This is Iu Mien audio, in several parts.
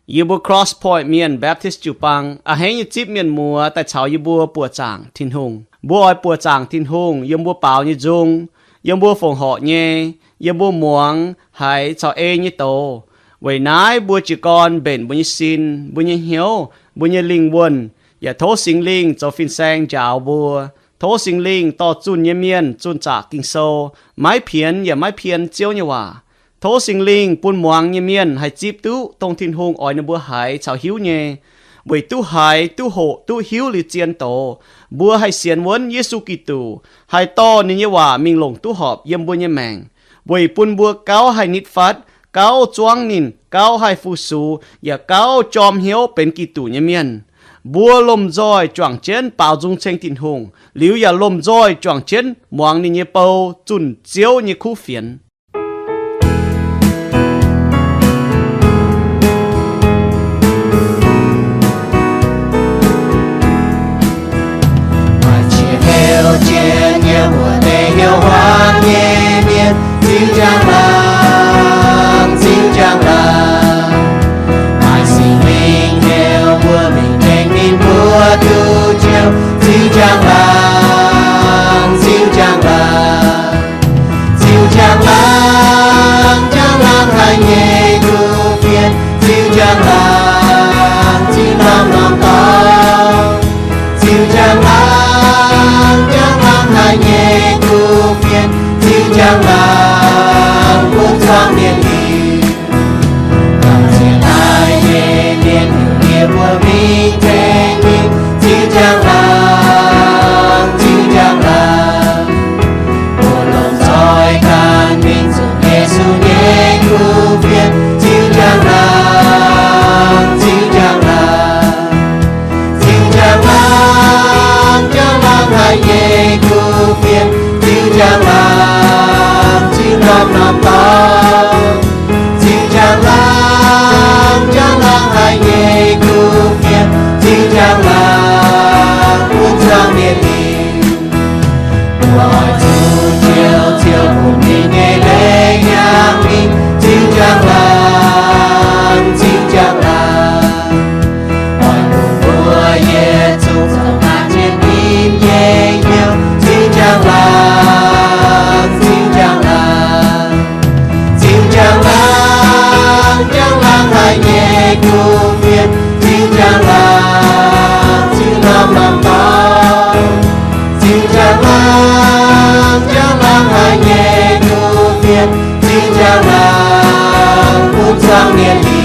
Yie mbuo Cross Point Mienh Baptist jiu-baang a'hneiv nyei zipv mienh muoz daaih caux yie mbuo buoqc zaangc Tin-Hungh. Mbuo oix buoqc zaangc Tin-Hungh yiem mbuo baaux nyei nzung, yiem mbuo fongc horc nyei, yiem mbuo muangx haiz caux ei nyei doz. Weic naaiv mbuo jiez gorn mbenc mbuo nyei sin, mbuo nyei hnyouv, mbuo nyei lingh wuonh, yaac tov Singx Lingh zoux fin-saeng njaaux mbuo. Tov Singx Lingh dorh zunh nyei mienh zunh zaqc Ging-Sou, maiv pienx yaac maiv pien Ziouv nyei waac. Tov Singx Lingh bun muangx nyei mienh haih zipv duqv dongh Tin-Hungh oix ninh mbuo haiz caux hiuv nyei, weic duqv haiz, duqv hoqc, duqv hiuv liuz zien doz, mbuo haih sienx wuonv Yesu Giduc, haih dorh ninh nyei waac mingh longc duqv horpc yiem mbuo nyei maengc, weic bun mbuo gauh haih nitv fatv, gauh zuangv ninh, gauh haih fu-sux, yaac gauh jorm hnyouv benx Giduc nyei mienh. Mbuo lomh nzoih juangc jienv baaux nzung ceng Tin-Hungh, liuz yaac lomh nzoih juangc jienv muangx ninh nyei bou zunh Ziouv nyei kuv fienx. Maaih qiex hnyouv jienv yiem wuov deix hnyouv hmuangx nyei mienh, ziux njang-laangc, ziux njang-laangc. Maaih Singx Lingh hnyouv mbuo mingh tengx ninh mbuo duqv Ziouv, ziux njang-laangc, ziux njang-laangc. Ziux njang-laangc, njang-laangc haic nyei kuv fienx, ziux njang-laangc, ziux norm-norm dorngx. Ziux njang-laangc, njang-laangc haic nyei kuv fienx, ziux njang-laangc bun zuangx mienh hiuv. Dorh ziex daaih nyei mienh, yie mbuo mingh tengx ninh, ziux njang-laangc, ziux njang-laangc. Mbuo lomh nzoih gan mingh zuqc Yesu nyei kuv fienx, ziux njang-laangc, ziux njang-laangc. Ziux njang-laangc, njang-laangc haic nyei kuv fienx, ziux njang-laangc, ziux norm-norm dorngx. Ziux njang-laangc, njang-laangc haic nyei kuv fienx, ziux njang-laangc bun zuangx mienh hiuv. Mbuo oix zuqc Ziouv, Ziouv bun ninh nyei leiz hiaangx mingh, ziux njang-laangc, ziux njang-laangc. Oix bun mbuo yietc zungv zoux daaih jienv ninh nyei hnyouv, ziux njang-laangc, ziux njang-laangc. Ziux njang-laangc, njang-laangc haic nyei kuv fienx, ziux njang-laangc, ziux norm-norm dorngx. Ziux njang-laangc, njang-laangc haic nyei kuv fienx, ziux njang-laangc bun zuangx mienh hiuv.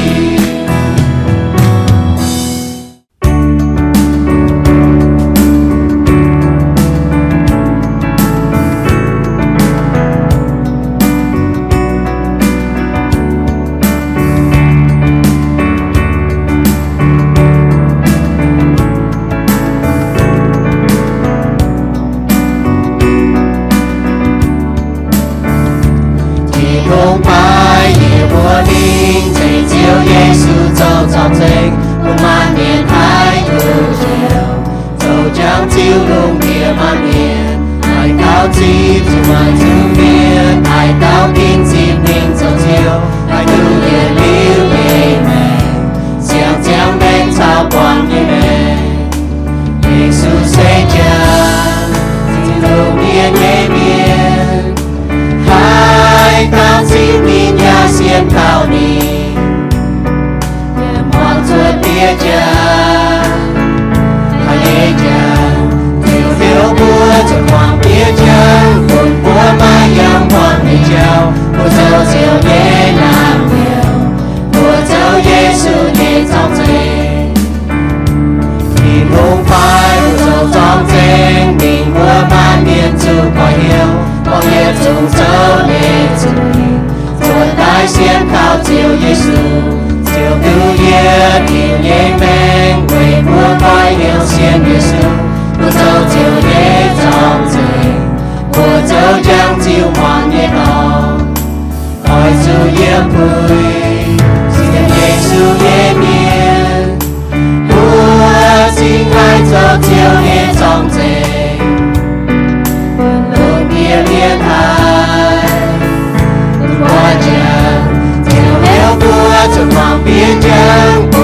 Tin-Hungh paaiv yie mbuo mingh ceng Ziouv Yesu zoux zorng-zengx, bun maanc mienh haih duqv njoux, zoux jangx Ziouv lungh ndiev maanc mienh. Haaix dauh zipv zuqc maanc zuqc mienh, haaix dauh ginv zipv mingh zoux Ziouv, haih duqv yietc liuz nyei maengc, siang-ziangx maengc caux buangh nyei maengc. Yesu se jangx Ziouv lungh ndiev nyei mienh. Haaix dauh zipv ninh yaac sienx kaux ninh, yaac muangx cuotv bieqc jaax. Haiz nyei jaax, Ziouv heuc mbuo zuotc muangx bieqc jaax, bun mbuo maaih yangh buangh nyei jauv, mbuo zoux Ziouv nyei naamh nyouz, mbuo zoux Yesu nyei zorng-zengx. Tin-Hungh paaiv mbuo zoux zorng-zengx mingh mbuox maanc mienh zuqc gorx-youz, gorngv yietc zungv zoux nyei zuiz, zuotc daaih sienx kaux Ziouv Yesu, ziouc duqv yietc liuz nyei maengc. Weic mbuo gorx-youz sienx Yesu, mbuo zoux Ziouv nyei zorng-zengx, mbuo zoux jangx Ziouv muangx nyei dorngx. Oix zuqc yiem puix sienx Yesu nyei mienh, mbuo cingx haih zoux Ziouv nyei zorng-zengx. Lungh ndiev mienh haiz mbuo jangx, Ziouv heuc mbuo zuotc muangx bieqc jaax.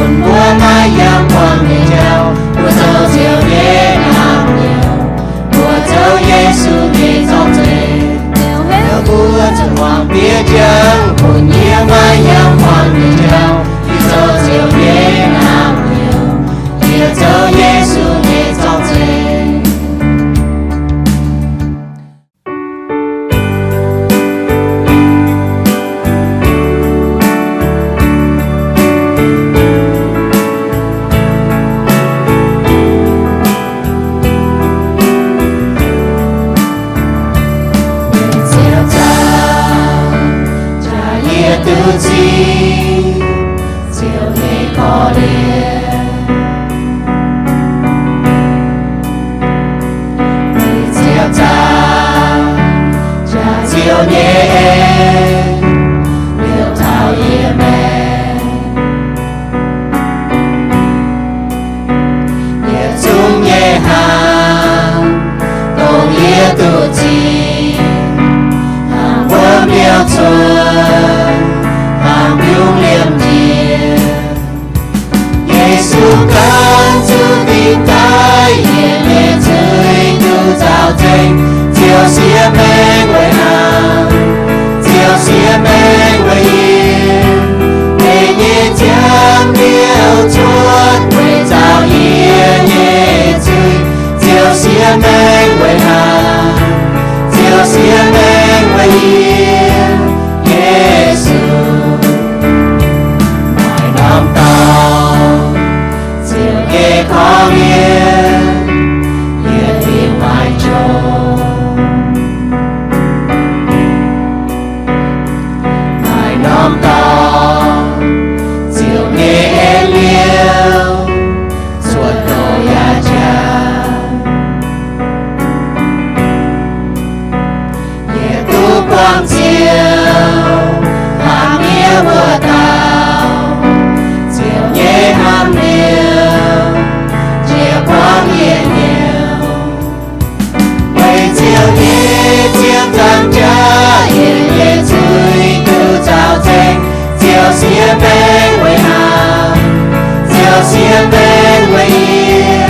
Zingh, hnangv wuov miuc-cuotv, hnangv yungz liemh njiec. Yesu ganh zuqc dingc daaih, yie nyei zuiz duqv zaux nzengc. Ziouv siev maengh weic hnaangx, Ziouv siev maengh weic yie. Deix nyei ziangh liouh cuotv weic zaux yie nyei zuiz. Ziouv siev maengh weic hnaangx, Ziouv siev maengh weic yie. Yesu, maaih norm dorngx, Ziouv nyei korv-lienh, yie dingc maaih jomc. Maaih norm dorngx, Ziouv nyei en liouh, cuotv douz yaac jaax. Yie duqv buangh Ziouv hnangv miev mbuo dauh, Ziouv nyei hnamv liouh, jiex buangv yie hnyouv. Weic Ziouv nyei ziex nzaangc jaax, yie nyei zuiz duqv zaux nzengc. Ziouv siev maengh weic hnaangx, Ziouv siev maengh weic yie.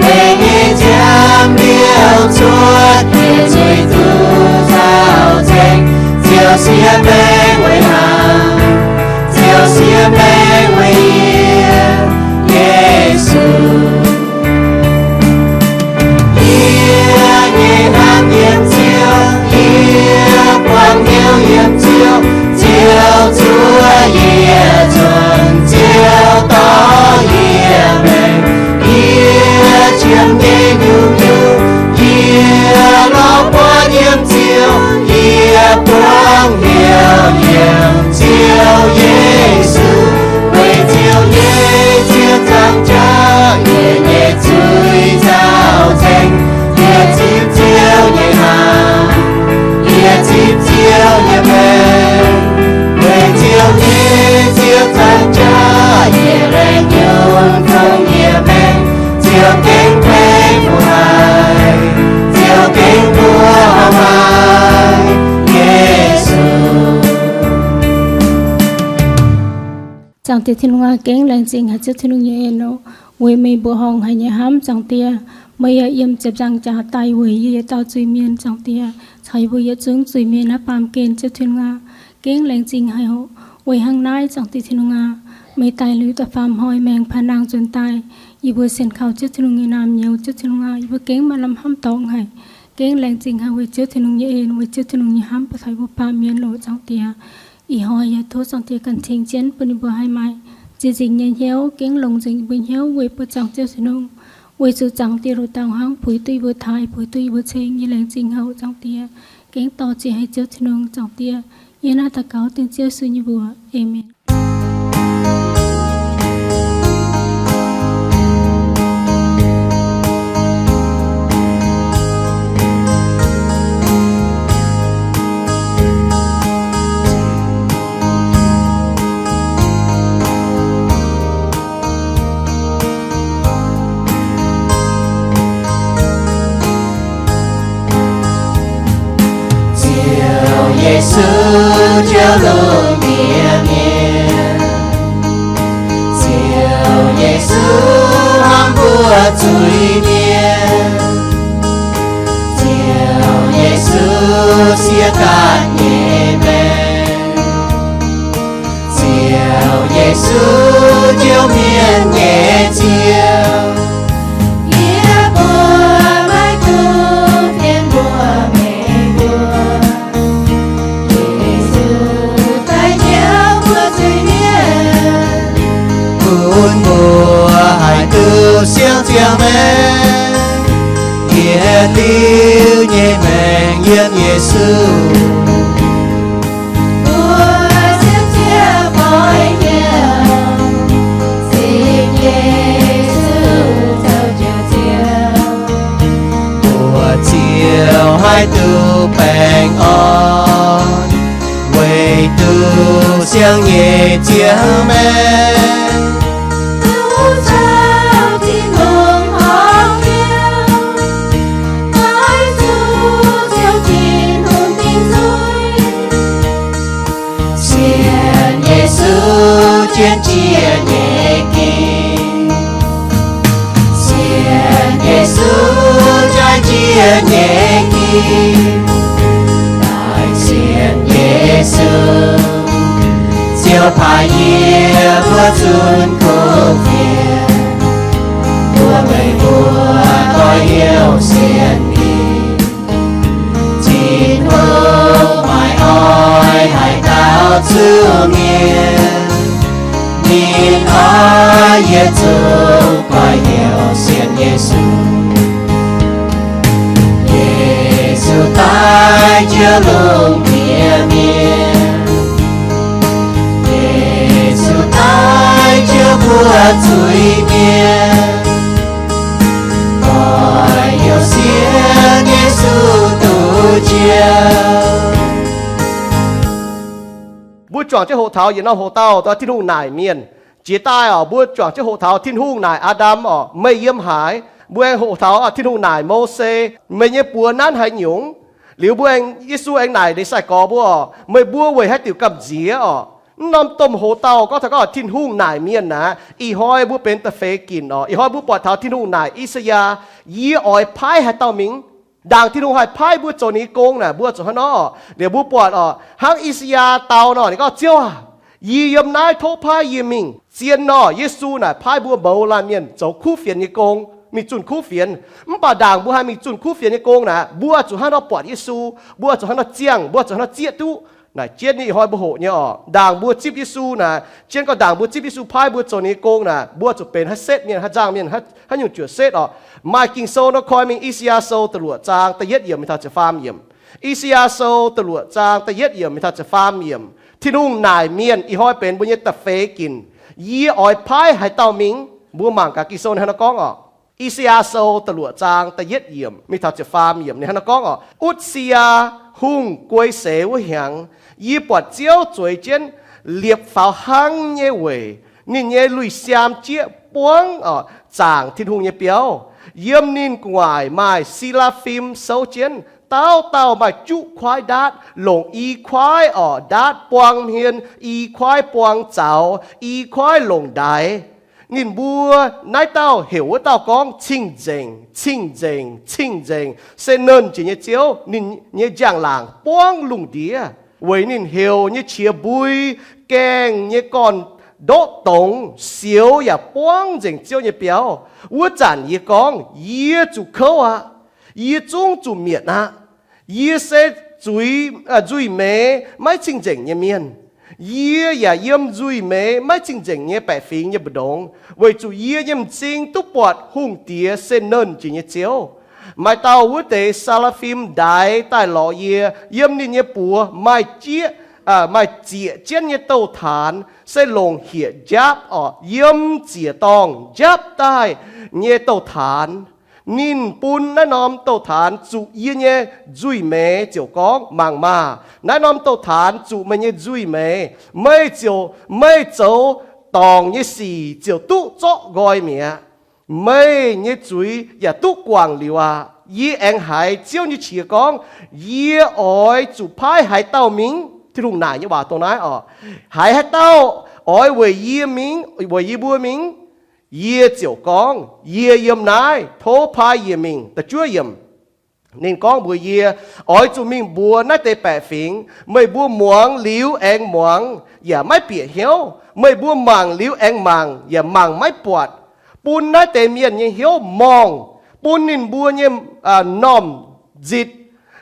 Deix nyei ziangh liouh cuotv, yie zuiz duqv zaux nzengc. Ziouv siev maengh weic hnaangx, Ziouv siev maengh weic yie. Yesu, yie nyei hnamv yiem Ziouv, yie buangh hnyouv yiem Ziouv. Ziouv zuov yie nzuonx, Ziouv dorh yie maengx. Yie qiemx nyei nyungc-nyungc, yie lorz buatc yiem Ziouv. Yie buangh hnyouv yiem Ziouv Yesu, weic Ziouv nyei ziex nzaangc jaax, yie nyei zuiz zaux nzengc. Yie zipv Ziouv nyei hnaangx, yie zipv Ziouv nyei maengc. Weic Ziouv nyei ziex nzaangc jaax, yie laengz nyungc fungx yie maengc. Ziouv gengh beiv mbuo haic, Ziouv gengh mbuo haic, Yesu. Zaangc Diex Tin-Hungh aac, gengh laengz zingh haic Ziouv Tin-Hungh nyei en oc, weic meih mbuoqc horngh haic nyei hnamv, Zaangc Diex. Meih yaac yiem ziepc nzaangc jaax daaih weic yie yietc dauh zuiz-mienh, Zaangc Diex, caux yie mbuo yietc zungv zuiz-mienh naaiv baamh gen, Ziouv Tin-Hungh aac, gengh laengz zingh haic oc. Weic hnangv naaiv, Zaangc Diex Tin-Hungh aac, meih daaih liuz da'faam hnoi maengx paaiv nangh nzuonx daaih, yie mbuo sienx kaux Ziouv Tin-Hungh nyei naamh nyouz, Ziouv Tin-Hungh aac, yie mbuo gengh maaih lamh hnamv dorngx haic. Gengh laengz zingh haic weic Ziouv Tin-Hungh nyei en, weic Ziouv Tin-Hungh nyei hnamv bun taux yie mbuo baamh mienh oc, Zaangc Diex. Ih hnoi yie tov Zaangc Diex ganh cingx jienv bun yie mbuo haih maaih ziex nzingc nyei hnyouv, gengh longc nzengc yie mbuo hnyouv weic buoqc zaangc Ziouv Tin-Hungh. Weic zuqc Zaangc Diex loz-daauh hnangv puix duqv yie mbuo taaih, puix duqv yie mbuo ceng. Yie laengz zingh haic oc, Zaangc Diex. Gengh dorh ziex haic Ziouv Tin-Hungh, Zaangc Diex. Yie naaiv daux gaux dengv Ziouv Yesu nyei mbuox. Aamen. Ziouv Yesu, Ziouv lungh ndiev mienh, Ziouv Yesu, hnamv mbuo zuiz-mienh. Ziouv Yesu, siev ganh nyei maengc. Ziouv Yesu, Ziouv mienh nyei Ziouv. Yie mbuo maiv dungx tien mbuox meih mbuo. Yesu daaih njoux mbuo zuiz-mienh, bun mbuo haih duqv siang ziangh maengc. Yietc liuz nyei maengc yiem Yesu. Mbuo sienx Ziouv goiv hnyouv, zipv Yesu zoux njoux Ziouv, mbuo ziouc haih duqv baengh orn, weic duqv siang nyei ziangh maengc. Duqv zoux Tin-Hungh horngh hnyouv, maiv zuqc Jiex nyei ging, sienx Yesu jaaix jiex nyei ging, daaih sienx Yesu, Ziouv paaiv yie mbuo zunh kuv fienx, mbuo meih mbuo doix heuc sienx ninh. Tin-Hungh maaih oix haaix dauh zuqc mienh, ninh oix yietc zungv doix heuc sienx Yesu. Yesu daaih jienv lungh ndiev mienh, Yesu daaih jienv mbuo zuiz-mienh, doix heuc sienx Yesu duqv jiex. Mbuo juangc jienv hoqc taux yietc norm hoc-dauh, dongh Tin-Hungh naaic mienh. Jiex daaih oc, mbuo juangc jienv hoqc taux Tin-Hungh naaic Aa^ndam oc, meih yiem haaix? Mbuo aengx hoqc taux Tin-Hungh naaic Mose, meih nyei buoz nanv haaix nyungc? Liuz mbuo aengx, Yesu aengx naaic ndeic sai-gorx mbuo oc, meih mbuo weic haaix diuc gamh nziex oc? Mv norm domh hoc-dauh gorngv taux gorngv Tin-Hungh naaic mienh aqv. Ih hnoi mbuo benx da'feix ginc oc. Ih hnoi mbuo buatc taux Tin-Hungh naaic I^saa^yaa, yie oix paaiv haaix dauh mingh? Ndaangc Tin-Hungh haih paaiv mbuo zoux ninh nyei gong naaic, mbuo zuqc hnangv nor. Liuz mbuo buatc oc, hnangv I^saa^yaa dau nor, ninh gorngv, Ziouv aac, yie yiem naaiv, tov paaiv yie mingh. Zien nor, Yesu naaic paaiv mbuo mouz laanh mienh zoux kuv fienx nyei gong, mingh zunh kuv fienx. Mv baac ndaangc mbuo haih mingh zunh kuv fienx nyei gong naaic, mbuo zuqc hnangv nor buatc Yesu, mbuo zuqc hnangv nor ziangh, mbuo zuqc hnangv nor zieqv duqv. Naaic jienv nyei ih hnoi mbuo hoqc nyei oc. Ndaangc mbuo zipv Yesu naaic, jienv gorngv ndaangc mbuo zipv Yesu paaiv mbuo zoux ninh nyei gong naaic, mbuo zuqc benx haaix setv mienh, haaix nzangh mienh, haaix, haaix nyungc juoqc setv oc. Maaih Ging-Sou nor koi mingh I^saa^yaa Sou da'luoqc zaang da'yietv yiemc mingh taux ziepc faam yiemc. I^saa^yaa Sou da'luoqc zaang da'yietv yiemc mingh taux ziepc faam yiemc. Tin-Hungh naaic mienh ih hnoi benx mbuo nyei da'feix ginc. Yie oix paaiv haaix dauh mingh? Mbuo mangc gaax Ging-Sou ninh hnangv nor gorngv oc. I^saa^yaa Sou da'luoqc zaang da'yietv yiemc mingh taux ziepc faam yiemc ninh hnangv nor gorngv oc. Utc^si^yaa Hungh guei seix wuov hnyangx, yie buatc Ziouv zueiz jienv liepc faaux hnangv nyei weic, ninh nyei lui-siaam jieqv buangv oc, zaangc Tin-Hungh nyei biauv. Yiem ninh gu'nguaaic maaih se^laa^fim souv jienv, dauh dauh maaih juqv kuaaiv ndaatv, longc i kuaaiv oc ndaatv buang hmien, i kuaaiv buang zaux, i kuaaiv longc ndaix. Ninh mbuo naaiv dauh heuc wuov dauh gorngv, Cing-nzengc, cing-nzengc, cing-nzengc, se nernh jiex nyei Ziouv. Ninh nyei njang-laangc buangv lungh ndiev, weic ninh heuc nyei qiex mbui, gaengh nyei gorn-ndoqv dongz, sioux yaac buangv nzengc Ziouv nyei biauv. Wuov zanc yie gorngv, Yie zuqc kouv aqv. Yie zungv zuqc mietc aqv. Yie se zuiz, nzuih meix maiv cing-nzengc nyei mienh. Yie yaac yiem nzuih meix maiv cing-nzengc nyei baeqc fingx nyei mbu'ndongx, weic zuqc yie nyei m'zing duqv buatc Hungh Diex se nernh jiex nyei Ziouv. Maaih dauh wuov deix se^laa^fim ndaix daaih lorz yie. Yiem ninh nyei buoz maaih jieqv, maaih zieqc jienv nyei douz-taanx, se longc hieqv-njapv oc, yiem ziec-dorngh njapv daaih nyei douz-taanx. Ninh bun naaiv norm douz-taanx zuqc yie nyei nzuih meix ziouc gorngv, Mangc maah! Naaiv norm douz-taanx zuqc meih nyei nzuih meix. Meih ziouc, meih zoux dorngc nyei sic ziouc duqv zorqv nqoi mi'aqv. Meih nyei zuiz yaac duqv guangc liuz aqv. Yie aengx haiz Ziouv nyei qiex gorngv, Yie oix zuqc paaiv haaix dauh mingh? Tin-Hungh naaic nyei waac dongh naaiv oc. Haiz haaix dauh oix weic yie mingh, weic yie mbuo mingh? Yie ziouc gorngv, Yie yiem naaiv, tov paaiv yie mingh. Da'juov yiemc, ninh gorngv mbuox yie, Oix zuqc mingh mbuox naaiv deix baeqc fingx, meih mbuo muangx liuz aengx muangx, yaac maiv bieqc hnyouv. Meih mbuo mangc liuz aengx mangc, yaac mangc maiv buatc. Bun naaiv deix mienh nyei hnyouv morngh, bun ninh mbuo nyei normh nzitc,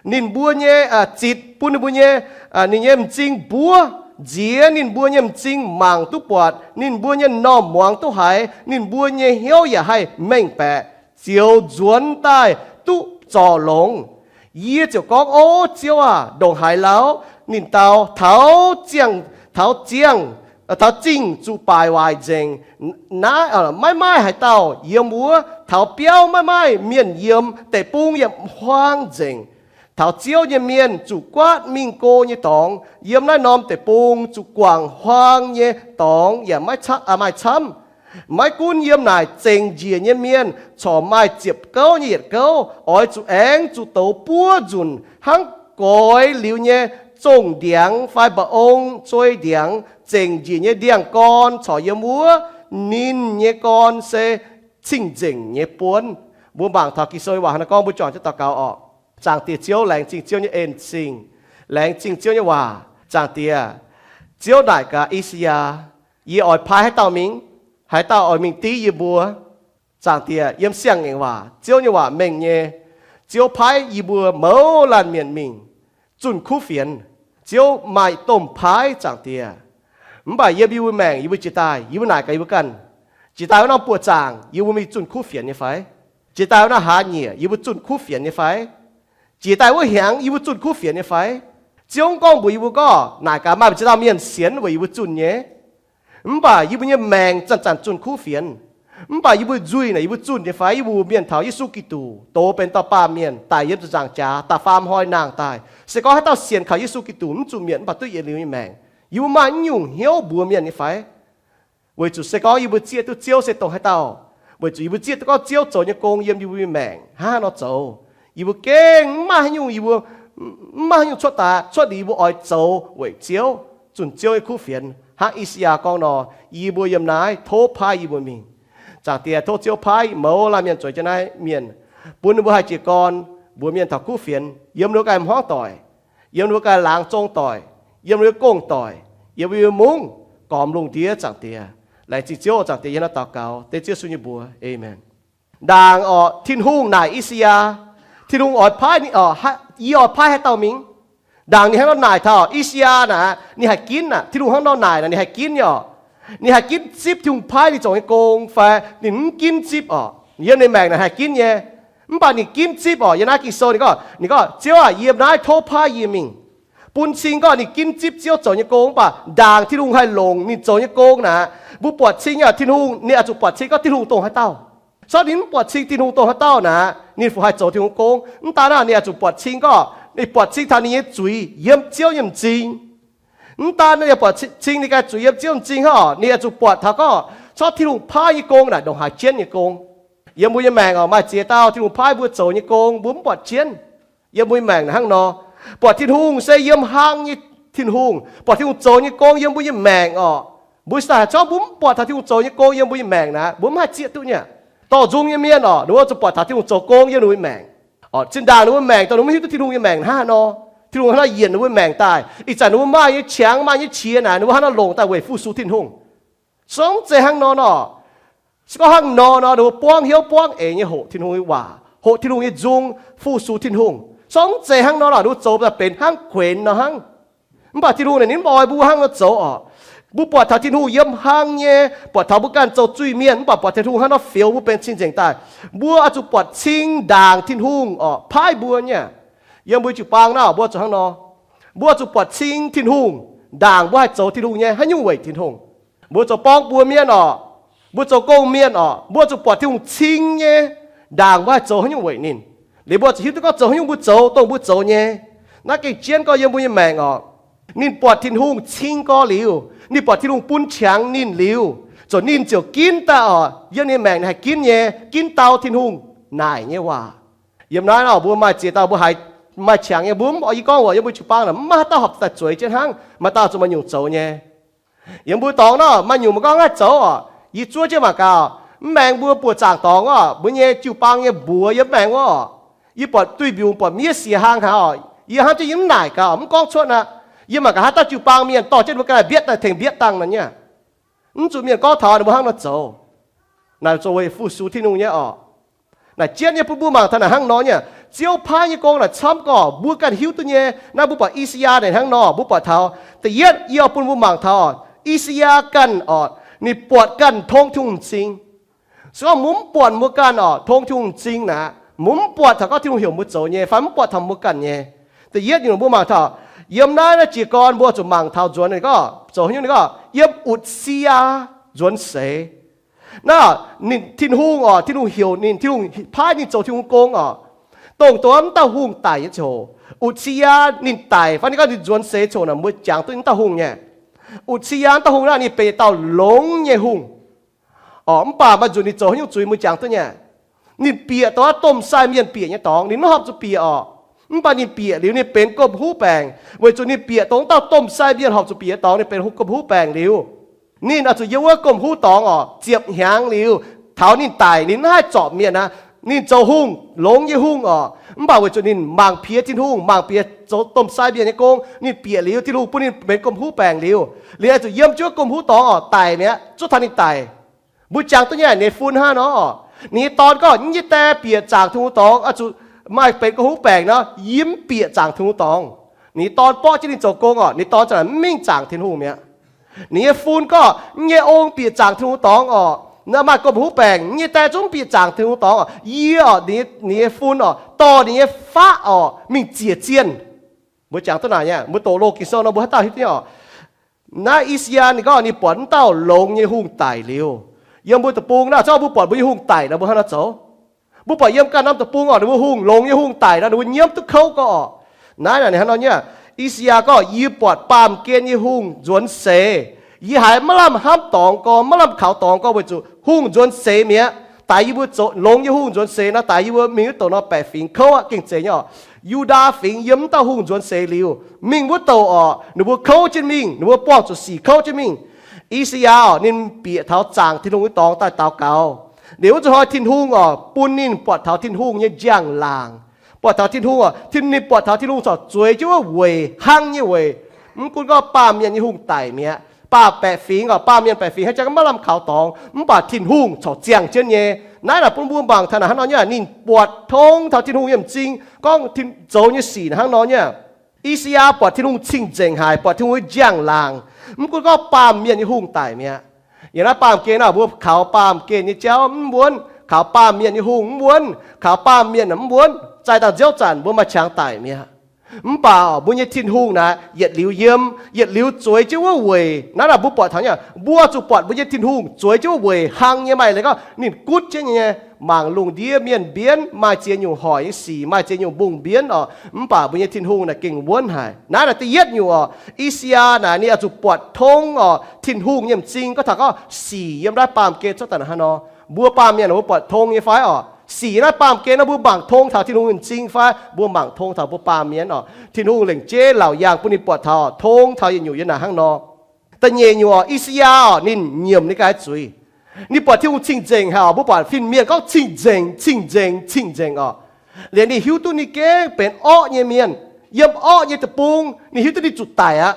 ninh mbuo nyei zitc, bun ninh mbuo nyei, ninh nyei m'zing mbuov, nziex ninh mbuo nyei m'zing mangc duqv buatc, ninh mbuo nyei normh muangx duqv haiz, ninh mbuo nyei hnyouv yaac haih mengh baeqc, ziouc nzuonx daaih duqv zorc longx. Yie ziouc gorngv, O Ziouv aah! Ndongc haaix lauh? Ninh dau, Taux ziangh, taux ziangh, taux zingh zuqc baaic waaic nzengc, naaiv, maiv maaih haaix dauh yiem wuov. Taux biauv maiv maaih mienh yiem, deic-bung yaac huaang nzengc. Taux Ziouv nyei mienh zuqc guaatv mingh go nyei dorngx, yiem naaiv norm deic-bung zuqc guangc huaang nyei dorngx yaac maiv maaih camv. Maiv gunv yiem naaic zengc njiec nyei mienh corc maaih ziepc gouv nyei yietc gouv, oix zuqc aengx zuqc douz buov nzunc hnangv goix liuz nyei zongh ndiangx fai mba'ong zuei ndiangx zengc njiec nyei ndiangx-gorn corc yiem wuov, ninh nyei gorn se cing-nzengc nyei buonv. Mbuo mangc taux Ging-Sou nyei waac hnangv naaiv gorngv, mbuo juangc jienv daux gaux orqc. Zaangc Diex Ziouv, laengz zingh Ziouv nyei en-zingh, laengz zingh Ziouv nyei waac. Zaangc Diex, Ziouv naaic gaax I^saa^yaa, Yie oix paaiv haaix dauh mingh? Haaix dauh oix mingh div yie mbuo? Zaangc Diex, yiem siang-ngaengc waac, Ziouv nyei waac mengh nyei. Ziouv paaiv yie mbuo mouz laanh mienh mingh zunh kuv fienx. Ziouv maaih domh paaiv, Zaangc Diex. Mv baac yiem yie mbuo maengc, yie mbuo jiex daaih, yie mbuo naaic gaax yie mbuo ganh, jiex daaih wuov norm buoqc zaangc yie mbuo mingh zunh kuv fienx nyei fai? Jiex daaih wuov norm hlaax nyieqc yie mbuo zunh kuv fienx nyei fai? Jiex daaih wuov hnyangx yie mbuo zunh kuv fienx nyei fai? Ziouv mv gorngv mbuox yie mbuo gorngv, naaic gaax maaih ziex dauh mienh sienx weic yie mbuo zunh nyei. Mv baac yie mbuo nyei maengc zanc-zanc zunh kuv fienx. Mv baac yie mbuo nzuih naaic yie mbuo zunh nyei fai? Yie mbuo mienh taux Yesu Giduc doz benx dauh baamh mienh daic yiem ziepc nzaangc jaax, da'faam hnoi nangh daaih. Se gorngv haaix dauh sienx kaux Yesu Giduc mv zuqc mietc mv baac duqv yietc liuz nyei maengc. Yie mbuo maaih naaiv nyungc hnyouv mbuox mienh nyei fai? Weic zuqc se gorngv yie mbuo zieqv duqv Ziouv se dongh haaix dauh. Weic zuqc yie mbuo zieqv duqv gorngv Ziouv zoux nyei gong yiem yie mbuo nyei maengc hnangv haaix nor zoux. Yie mbuo gengh mv maaih haaix nyungc, yie mbuo mv maaih haaix nyungc cuotv daaih, cuotv liuz yie mbuo oix zoux weic Ziouv, zunh Ziouv nyei kuv fienx. Hnangv I^saa^yaa gorngv nor, yie mbuo yiem naaiv tov paaiv yie mbuo mingh. Zaangc Diex, tov Ziouv paaiv mouz laanh mienh zueiz jienv naaiv mienh, bun ninh mbuo haih jiez gorn mbuox mienh taux kuv fienx yiem ninh mbuo ganh hmuangv doic, yiem ninh mbuo ganh laangz zong doic, yiem ninh mbuo gong doic, yiem mbuo mungv, gormx lungh ndiev, Zaangc Diex. Laengz zingh Ziouv, Zaangc Diex, yie hnangv naaiv daux gaux dengv Ziouv Yesu nyei mbuox. Aamen. Ndaangc orqc, Tin-Hungh naaic I^saa^yaa, Tin-Hungh oix paaiv, yie oix paaiv haaix dauh mingh? Ndaangc ninh hnangv nor naaic taux I^saa^yaa naaic, ninh haih ginv aqv. Tin-Hungh hnangv nor naaic naaic, ninh haih ginv nyei orqc. Ninh haih ginv zipv Tin-Hungh paaiv ninh zoux nyei gong fai ninh mv ginv zipv orqc. Yiem ninh maengc naaic haih ginv nyei. Mv baac ninh ginv zipv orqc. Yiem naaiv Ging-Sou ninh gorngv, ninh gorngv, Ziouv aac, yie yiem naaiv tov paaiv yie mingh, bun cing gorngv ninh ginv zipv Ziouv zoux nyei gong. Mv baac ndaangc Tin-Hungh haih longc ninh zoux nyei gong naaic, mbuo buatc cing nyei orqc, Tin-Hungh ninh oix zuqc buatc cing gorngv Tin-Hungh dongh haaix dauh. Corc ninh mv buatc cing Tin-Hungh dongh haaix dauh naaic, ninh fu haih zoux Tin-Hungh gong. Mv daan naaic, ninh oix zuqc buatc cing gorngv ninh buatc cing taux ninh nyei zuiz yiem Ziouv nyei m'zing. Mv daan ninh buatc cing ninh ganh zuiz yiem Ziouv m'zing hnangv orqc, ninh oix zuqc buatc taux gorngv corc Tin-Hungh paaiv nyei gong naaic ndongc haaix jienv nyei gong. Yiem mbuo nyei maengc orqc, maaih ziex dauh Tin-Hungh paaiv mbuo zoux nyei gong mbuo mv buatc jienv. Yiem mbuo nyei maengc naaic hnangv nor, buatc Tin-Hungh se yiem hlang nyei Tin-Hungh, buatc Tin-Hungh zoux nyei gong yiem mbuo nyei maengc orqc. Mbuo se daaih haaix corc mbuo mv buatc taux Tin-Hungh zoux nyei gong yiem mbuo nyei maengc naaic, mbuo mv haih zieqv duqv nyei. Dorh nzung nyei mienh orqc, ninh mbuo zuqc buatc taux Tin-Hungh zoux gong yiem ninh mbuo nyei maengc. Zinh ndaangc ninh mbuo maengc dongh ninh mbuo mv hiuv duqv Tin-Hungh nyei maengc hnangv haaix nor, Tin-Hungh hnangv nor yienc ninh mbuo maengc daaih. Ih zanc ninh mbuo maaih nyei qangx maaih nyei qiex naaic, ninh mbuo hnangv nor longc daaih weic fu-sux Tin-Hungh. Sorng mv zeiz hnangv nor nor. Se gorngv hnangv nor nor, ninh mbuo buangv hnyouv buangv eix nyei hoqc Tin-Hungh nyei waac, hoqc Tin-Hungh nyei nzung, fu-sux Tin-Hungh. Sorng mv zeiz hnangv nor nor, ninh mbuo zoux daaih benx hnangv kuenx nor hnangv. Mv baac Tin-Hungh naaic ninh mv oix mbuo hnangv nor zoux orqc. Mbuo buatc taux Tin-Hungh yiem hlang nyei, buatc taux mbuo ganh zoux zuiz-mienh, mv baac buatc Tin-Hungh hnangv nor fioux mbuo benx cing-nzengc daaih. Mbuo oix zuqc buatc cing ndaangc Tin-Hungh orqc paaiv mbuo nyei. Yiem mbuo jiu-baang naaic mbuo zuqc hnangv nor. Mbuo zuqc buatc cing Tin-Hungh ndaangc mbuo haih zoux Tin-Hungh nyei haaix nyungc weic Tin-Hungh. Mbuo zoux borngv buoz mienh orqc, mbuo zoux gong mienh orqc, mbuo zuqc buatc Tin-Hungh cing nyei ndaangc mbuo haih zoux haaix nyungc weic ninh. Liuz mbuo zuqc hiuv duqv gorngv zoux haaix nyungc mbuo zoux dongh mbuo zoux nyei. Naaiv gengh jienv gorngv yiem mbuo nyei maengc orqc, ninh buatc Tin-Hungh cing gorx liuz, ninh buatc Tin-Hungh bun qangx ninh liuz, zoux ninh ziouc ginv daaih orqc. Yiem ninh maengc ninh haih ginv nyei, ginv dau Tin-Hungh naaic nyei waac. Yiem naaiv nor mbuo maaih ziex dauh mbuo haiz maaih qangx nyei, mbuo mv oix yie gorngv orqc, yiem mbuo jiu-baang naaic mv maaih haaix dauh horpc daaih zueiz jienv hnangv. Maaih dauh zuqc maaih nyungc zoux nyei. Yiem mbuo dorngx nor maaih nyungc mbuo gorngv naaiv zoux orqc, yie zuov jienv mangc gaax. Mv maengx mbuo buoqc zaangc dorngx orqc, mbuo nyei jiu-baang nyei mbuox yiem mv maengx wuov orqc, yie buatc duih mbiungc buatc miev siex hlang haic orqc, yie hnamv jienv yie mv naaic gaax, mv gorngv cuotv aqv. Yie mangc gaax haaix dauh jiu-baang mienh dorh jienv mbuo ganh mbietv daaih tengx mbietv dangh nor nyei. Mv zuqc mienh gorngv taux ninh mbuo hnangv nor zoux. Naaic zoux weic fu-sux Tin-Hungh nyei orqc. Naaic jienv nyei bun mbuo mangc taux naaic hnangv nor nyei. Ziouv paaiv nyei gong naaic camv gorqv mbuo ganh hiuv duqv nyei. Naaiv mbuo buatc I^saa^yaa naaic hnangv nor, mbuo buatc taux, da'yietv yie oix bun mbuo mangc taux I^saa^yaa ganh orqc, ninh buatc ganh tong Tin-Hungh m'zing. Se gorngv mbuo mv buatc mbuo ganh orqc tong Tin-Hungh m'zing naaic, mbuo mv buatc taux gorngv Tin-Hungh heuc mbuo zoux nyei fai mv buatc taux mbuo ganh nyei. Da'yietv nyungc mbuo mangc taux, yiem naaiv naaiv jiez gorn mbuo zuqc mangc taux nzuonx ninh gorngv zoux haaix nyungc, ninh gorngv yiem Utc^si^yaa nzuonx seix. Naaiv ninh, Tin-Hungh orqc, Tin-Hungh heuc ninh, Tin-Hungh paaiv ninh zoux Tin-Hungh gong orqc, dongh dongh mv dauh hungh daic nyei ziangh hoc, Utc^si^yaa ninh daic fai ninh gorngv ninh nzuonx seix ziangh hoc naaic, mbuo jangx duqv mv dauh hungh nyei. Utc^si^yaa mv dauh hungh naaiv ninh benx dauh longx nyei hungh orqc, mv baac maaih nzunc ninh zoux haaix nyungc zuiz mbuo jangx duqv nyei. Ninh bieqc dongh wuov domh sai mienh bieqc nyei dorngx, ninh mv horpc zuqc bieqc orqc. Mv baac ninh bieqc liuz ninh benx gomh huv baengc, weic zuqc ninh bieqc dongh wuov dauh domh sai mienh horpc zuqc bieqc nyei dorngx, ninh benx gomh huv baengc liuz, ninh oix zuqc yiem wuov gomh huv dorngx orqc, ziepc hnyangx liuz, taux ninh daic, ninh maiv haih zorpc mienh aqv. Ninh zoux hungh, longx nyei hungh orqc, mv baac weic zuqc ninh mangc piex Tin-Hungh, mangc piex zoux domh sai mienh nyei gong, ninh bieqc liuz Tin-Hungh bun ninh benx gomh huv baengc liuz, liuz oix zuqc yiem jienv wuov gomh huv dorngx orqc, daic mi'aqv, zuov taux ninh daic. Mbuo jangx duqv nyei, ninh nyei fun hnangv nor orqc, ninh nyei dorn gorngv, Yie daaih bieqc zaangc Tin-Hungh dorngx, oix zuqc maaih benx gomh huv baengc nor, yie mv bieqc zaangc Tin-Hungh dorngx. Ninh nyei dorn borqv jienv ninh zoux gong orqc, ninh nyei dorn za'naaic mv mingh zaangc Tin-Hungh mi'aqv. Ninh nyei fun gorngv, Yie nyei ong bieqc zaangc Tin-Hungh dorngx orqc, naaiv maaih gomh huv baengc, yie daaih zungv bieqc zaangc Tin-Hungh dorngx orqc, yie orqc, ninh nyei fun orqc, dorh ninh nyei faqv orqc mingh ziec zienh. Mbuo jangx duqv naaic nyei, mbuo doqc loz Ging-Sou nor mbuo haaix dauh hiuv duqv nyei orqc. Naaiv I^saa^yaa ninh gorngv ninh buatc wuov dauh longx nyei hungh daic liuz, yiem mbuo deic-bung naaiv, zorqv mbuo buatc mbuo nyei hungh daic nor mbuo hnangv haaix nor zoux? Mbuo buatc yiem ganh norm deic-bung orqc, ninh mbuo hungh, longx nyei hungh daic nor ninh mbuo nyiemv duqv kouv gorx orqc. Naaiv naaic ninh hnangv nor nyei, I^saa^yaa gorngv, Yie buatc baamh gen nyei hungh nzuonx seix. Yie haiz maiv lamh hnamv dorngx gorx, maiv lamh kaux dorngx gorx, weic zuqc hungh nzuonx seix mi'aqv. Daix yie mbuo zoux longx nyei hungh nzuonx seix nor, daix yie mbuo mingh wuov douc nor baeqc fingx kouv aqv. Gengh zeiz nyei orqc, Yu^ndaa Fingx yiem wuov dauh hungh nzuonx seix liuz, mingh wuov douc orqc, ninh mbuo kouv jienv mingh, ninh mbuo buangh zuqc sic kouv jienv mingh. I^saa^yaa orqc, ninh bieqc taux zaangc Tin-Hungh nyei dorngx daaih daux gaux. Liuz wuov zuqc hnoi Tin-Hungh orqc, bun ninh buatc taux Tin-Hungh nyei njang-laangc. Buatc taux Tin-Hungh orqc, ninh buatc taux Tin-Hungh corc zueiz jienv wuov weic, hnangv nyei weic. Mv gunv gorngv baamh mienh nyei hungh daic mi'aqv, baamh baeqc fingx orqc, baamh mienh baeqc fingx hnangv jang maiv lamh kaux dorngx, mv baac Tin-Hungh corc ziangh jienv nyei. Naaiv naaic bun mbuo mangc taux naaic hnangv nor nyei, ninh buatc tong taux Tin-Hungh nyei m'zing, gorngv zoux nyei sic hnangv nor nyei. I^saa^yaa buatc Tin-Hungh cing-nzengc haic, buatc Tin-Hungh njang-laangc. Mv gunv gorngv baamh mienh nyei hungh daic mi'aqv. Yiem naaiv baamh gen naaic, mbuo kaux baamh gen nyei jauv mv wuonv, kaux baamh mienh nyei hungh mv wuonv, kaux baamh mienh mv wuonv, zaih dangh nziouv zanc mbuo maaih qangx daic mi'aqv. Mv baac mbuo nyei Tin-Hungh naaic yietc liuz yiem, yietc liuz zueiz jienv wuov weic. Naaiv naaic mbuo buatc taux nyei, mbuo zuqc buatc mbuo nyei Tin-Hungh zueiz jienv wuov weic hnangv nyei, maaih leiz gorngv ninh gutv jienv nyei, mangc lungh ndiev mienh mbienv, maaih ziex nyungc hoic nyei sic, maaih ziex nyungc mbungh mbienv orqc, mv baac mbuo nyei Tin-Hungh naaic gengh wuonv haic. Naaiv naaic da'yietv nyungc orqc, I^saa^yaa naaic ninh oix zuqc buatc tong orqc, Tin-Hungh nyei m'zing. Gorngv taux gorngv sic yiem naaiv baamh gen cuotv daaih hnangv nor, mbuo baamh mienh mbuo buatc tong nyei fai orqc? Sic yiem naaiv baamh gen nor mbuo mangc tong taux Tin-Hungh nyei m'zing fai mbuo mangc tong taux mbuo baamh mienh orqc? Tin-Hungh lengc jeiv laauc yaangh bun ninh buatc taux tong taux yietc nyungc yiem naaic hnangv nor. Da'nyeic nyungc orqc, I^saa^yaa orqc ninh nyiemc ninh ganh zuiz. Ninh buatc Tin-Hungh cing-nzengc haic orqc, mbuo buatc fin-mienh gorngv cing-nzengc, cing-nzengc, cing-nzengc orqc. Liuz ninh hiuv duqv ninh gengh benx orqv nyei mienh, yiem orqv nyei deic-bung, ninh hiuv duqv ninh zuqc daic aqv.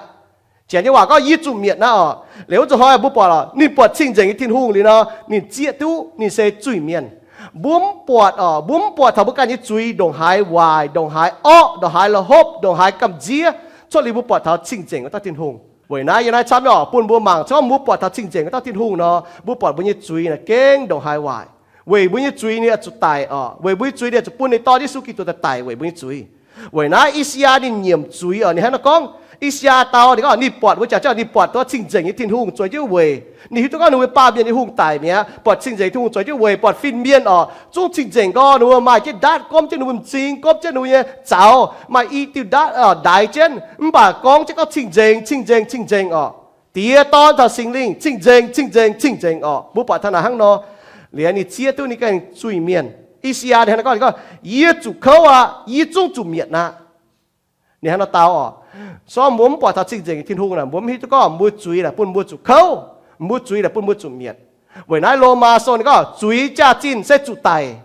Janx nyei waac gorngv yie zuqc mietc naaiv orqc. Liuz wuov zuqc hnoi mbuo buatc orqc, ninh buatc cing-nzengc nyei Tin-Hungh liuz nor, ninh zieqv duqv ninh se zuiz-mienh. Mbuo mv buatc orqc, mbuo mv buatc taux mbuo ganh nyei zuiz ndongc haaix waaic, ndongc haaix orqv, ndongc haaix la'hopv, ndongc haaix gamh nziev, cuotv liuz mbuo buatc taux cing-nzengc wuov dauh Tin-Hungh. Weic naaiv yiem naaiv camv nyei orqc, bun mbuo mangc, se gorngv mbuo buatc taux cing-nzengc wuov dauh Tin-Hungh nor, mbuo buatc mbuo nyei zuiz naaic gengh ndongc haaix waaic. Weic mbuo nyei zuiz ninh oix zuqc daic orqc. Weic mbuo nyei zuiz ninh oix zuqc bun ninh dorn Yesu Giduc daaih daic weic mbuo nyei zuiz. Weic naaiv I^saa^yaa ninh nyiemc zuiz orqc, ninh hnangv naaiv gorngv, I^saa^yaa dau ninh gorngv ninh buatc, mbuo jangx jauv ninh buatc duqv cing-nzengc nyei Tin-Hungh zueiz jienv weic. Ninh hiuv duqv gorngv ninh mbuo baamh mienh nyei hungh daic mi'aqv, buatc cing-nzengc Tin-Hungh zueiz jienv weic, buatc fin-mienh orqc, zungv cing-nzengc gorx, ninh mbuo maaih jienv ndaatv, gormv jienv ninh mbuo m'zing, gormv jienv ninh mbuo nyei zaux, maaih i diuh ndaatv ndaix jienv, mv baac gorngv jienv gorngv cing-nzengc, cing-nzengc, cing-nzengc orqc. Diex, Dorn caux Singx Lingh cing-nzengc, cing-nzengc, cing-nzengc orqc. Mbuo buatc taux naaic hnangv nor. Liuz ninh zieqv duqv ninh ganh zuiz-mienh. I^saa^yaa ninh hnangv nor gorngv, ninh gorngv, Yie zuqc kouv aqv. Yie zungv zuqc mietc aqv. Ninh hnangv nor dau orqc. Se gorngv mbuo mv buatc taux cing-nzengc nyei Tin-Hungh naaic, mbuo mv hiuv duqv gorngv mbuo zuiz naaic bun mbuo zuqc kouv, mbuo zuiz naaic bun mbuo zuqc mietc. Weic naaiv Lomaa Sou ninh gorngv zuiz jaax-zinh se zuqc daic.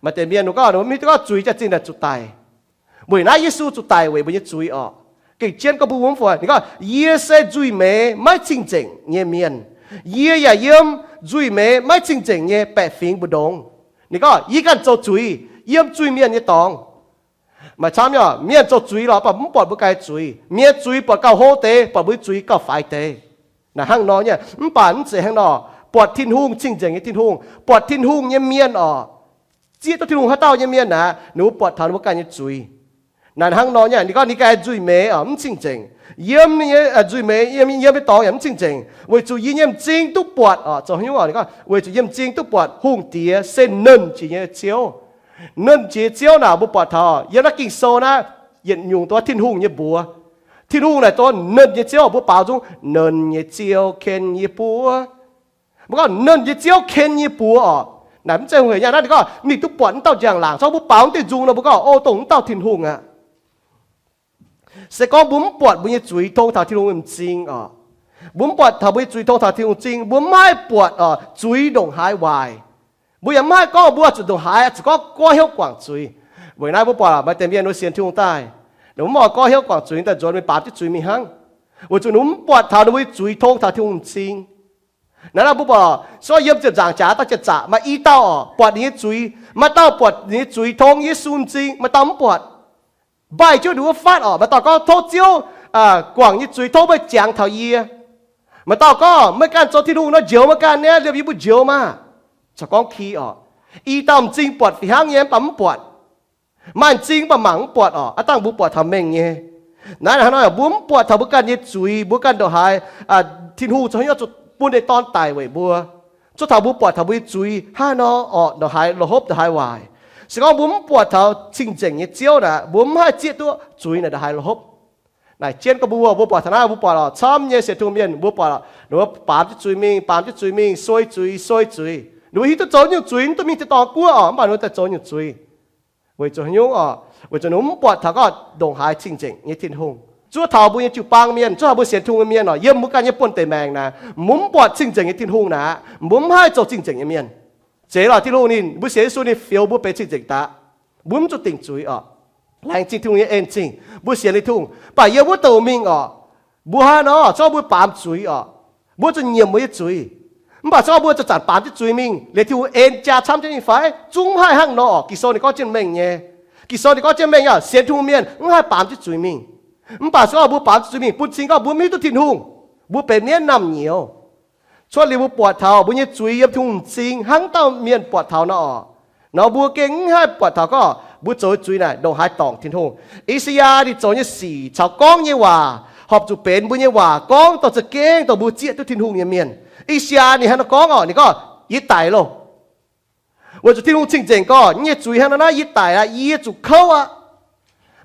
Maaih deix mienh ninh gorngv mbuo mv hiuv duqv gorngv zuiz jaax-zinh naaic zuqc daic. Weic naaiv Yesu zuqc daic weic mbuo nyei zuiz orqc. Gengh jienv gorngv mbuo mv fai, ninh gorngv, Yie se nzuih meix maiv cing-nzengc nyei mienh. Yie yaac yiem nzuih meix maiv cing-nzengc nyei baeqc fingx mbu'ndongx. Ninh gorngv, Yie ganh zoux zuiz, yiem zuiz-mienh nyei dorngx. Maaih camv nyei orqc, mienh zoux zuiz lorqc, mv baac mv buatc mbuo ganh zuiz. Mienh zuiz buatc gauh hlo deix, buatc mbuo nyei zuiz gauh faix deix. Naaic hnangv nor nyei, mv baac mv zeiz hnangv nor. Buatc Tin-Hungh, cing-nzengc nyei Tin-Hungh, buatc Tin-Hungh nyei mienh orqc, zieqv duqv Tin-Hungh haaix dauh nyei mienh naaic, ninh mbuo buatc taux ninh mbuo ganh nyei zuiz. Naaic hnangv nor nyei, ninh gorngv ninh ganh nzuih meix orqc, mv cing-nzengc. Yiem ninh nyei nzuih meix, yiem, yiem nyei dorngx yaac mv cing-nzengc. Weic zuqc yie nyei m'zing duqv buatc orqc, zoux haaix nyungc orqc, ninh gorngv, weic zuqc yie m'zing duqv buatc Hungh Diex se Nernh Jiex nyei Ziouv. Nernh Jiex Ziouv naaic mbuo buatc taux yiem naaiv Ging-Sou naaiv, yietc nyungc dongh Tin-Hungh nyei mbuox. Tin-Hungh naaic dongh Nernh nyei Ziouv, mbuo baaux nzung Nernh nyei Ziouv ken yie buo. Mbuo gorngv Nernh nyei Ziouv ken yie buo orqc. Naaic mv zeiz hungh hec nyei naaiv, ninh gorngv ninh duqv buatc wuov dauh njang-laangc. Zorqv mbuo baaux wuov deix nzung nor, mbuo gorngv, O, dongh wuov dauh Tin-Hungh aqv. Se gorngv mbuo mv buatc mbuo nyei zuiz tong taux Tin-Hungh m'zing oc, mbuo mv buatc taux mbuo nyei zuiz tong taux Tin-Hungh m'zing, mbuo mv haih buatc oc zuiz ndongc haaix waaic. Mbuo yaac mv haih gorngv mbuo zuqc ndongc haaix, zuqc gorngv goiv hnyouv guangc zuiz. Weic naaiv mbuo buatc maaih deix mienh wuov sienx Tin-Hungh daaih, ninh mbuo mv oix goiv hnyouv guangc zuiz daaih nzuonx mingh baamz jienv zuiz mingh hnangv, weic zuqc ninh mbuo mv buatc taux ninh mbuo nyei zuiz tong taux Tin-Hungh m'zing. Naaiv mbuo buatc se gorngv yiem ziepc nzaangc jaax dauh janx-zaqc maaih i dauh oc buatc ninh nyei zuiz, maaih dauh buatc ninh nyei zuiz tong Yesu m'zing, maaih dauh mv buatc. Mbaih jienv ninh wuov fatv oc, maaih dauh gorngv, Tov Ziouv guangc nyei zuiz, tov meih jangx taux yie. Maaih dauh gorngv, Meih ganh zoux Tin-Hungh nor, njoux meih ganh niaa, liemh yie mbuo njoux maah! Corc gorngv ki oc. I dauh m'zing buatc fih hnangv nyei mv baac mv buatc. Maaih m'zing mv baac mangc mv buatc oc. Aav dangh mbuo buatc taux mengh nyei. Naaiv hnangv nor, mbuo mv buatc taux mbuo ganh nyei zuiz, mbuo ganh ndongc haaix, Tin-Hungh zoux hnyouv zuqc bun ninh dorn daic weic mbuo, zuov taux mbuo buatc taux mbuo nyei zuiz hnangv nor oc, ndongc haaix la'hopv ndongc haaix waaic. Se gorngv mbuo mv buatc taux cing-nzengc nyei Ziouv naaic, mbuo mv haih zieqv duqv zuiz naaic ndongc haaix la'hopv. Naaic jienv gorngv mbuo, mbuo buatc taux naaiv, mbuo buatc oc, camv nyei sienx Tin-Hungh mienh mbuo buatc oc, ninh mbuo baamz jienv zuiz mingh, baamz jienv zuiz mingh, suei zuiz, suei zuiz. Ninh mbuo hiuv duqv zoux nyungc zuiz, mv duqv mingh tin-dorngh guoqv oc, mv baac ninh mbuo daaih zoux nyungc zuiz. Weic zuqc haaix nyungc oc? Weic zuqc ninh mbuo mv buatc taux gorngv ndongc haaix cing-nzengc nyei Tin-Hungh. Zuov taux mbuo nyei jiu-baang mienh, zuov taux mbuo sienx Tin-Hungh nyei mienh oc, yiem mbuo ganh nyei buonv-deic maengc naaic, mbuo mv buatc cing-nzengc nyei Tin-Hungh naaic, mbuo mv haih zoux cing-nzengc nyei mienh. Zeiz lorqc, Tin-Hungh ninh, mbuo sienx Yesu ninh fioux mbuo benx cing-nzengc daaih. Mbuo mv zuqc dingc zuiz oc. Laengz zingh Tin-Hungh nyei en-zingh, mbuo sienx Tin-Hungh. Mv baac yiem wuov douc mingh oc, mbuo hnangv nor, se gorngv mbuo baamz zuiz oc, mbuo zuqc nyiemc mbuo nyei zuiz. Mv baac se gorngv mbuo zuqc zanc baamz jienv zuiz mingh, liuz Tin-Hungh en jaa camv jienv mingh fai? Zungv mv haih hnangv nor oc. Ging-Sou ninh gorngv jienv mengh nyei. Ging-Sou ninh gorngv jienv mengh, sienx Tin-Hungh mienh mv haih baamz jienv zuiz mingh. Mv baac se gorngv mbuo baamz jienv zuiz mingh, bun cing gorngv mbuo mv hiuv duqv Tin-Hungh, mbuo benx mienv naamh nyouz. Cuotv liuz mbuo buatc taux mbuo nyei zuiz yiem Tin-Hungh m'zing hnangv dauh mienh buatc taux nor oc, nor mbuo gengh mv haih buatc taux gorngv mbuo zoux zuiz naaic ndongc haaix dorngc Tin-Hungh. I^saa^yaa ninh zoux nyei sic caux gorngv nyei waac horpc zuqc benx mbuo nyei waac gorngv dorh za'gengh dorh mbuo zieqv duqv Tin-Hungh nyei mienh. I^saa^yaa ninh hnangv nor gorngv oc, ninh gorngv, Yie daic loh. Weic zuqc Tin-Hungh cing-nzengc gorngv, Yie nyei zuiz hnangv nor naaiv, yie daic aqv, yie zuqc kouv aqv.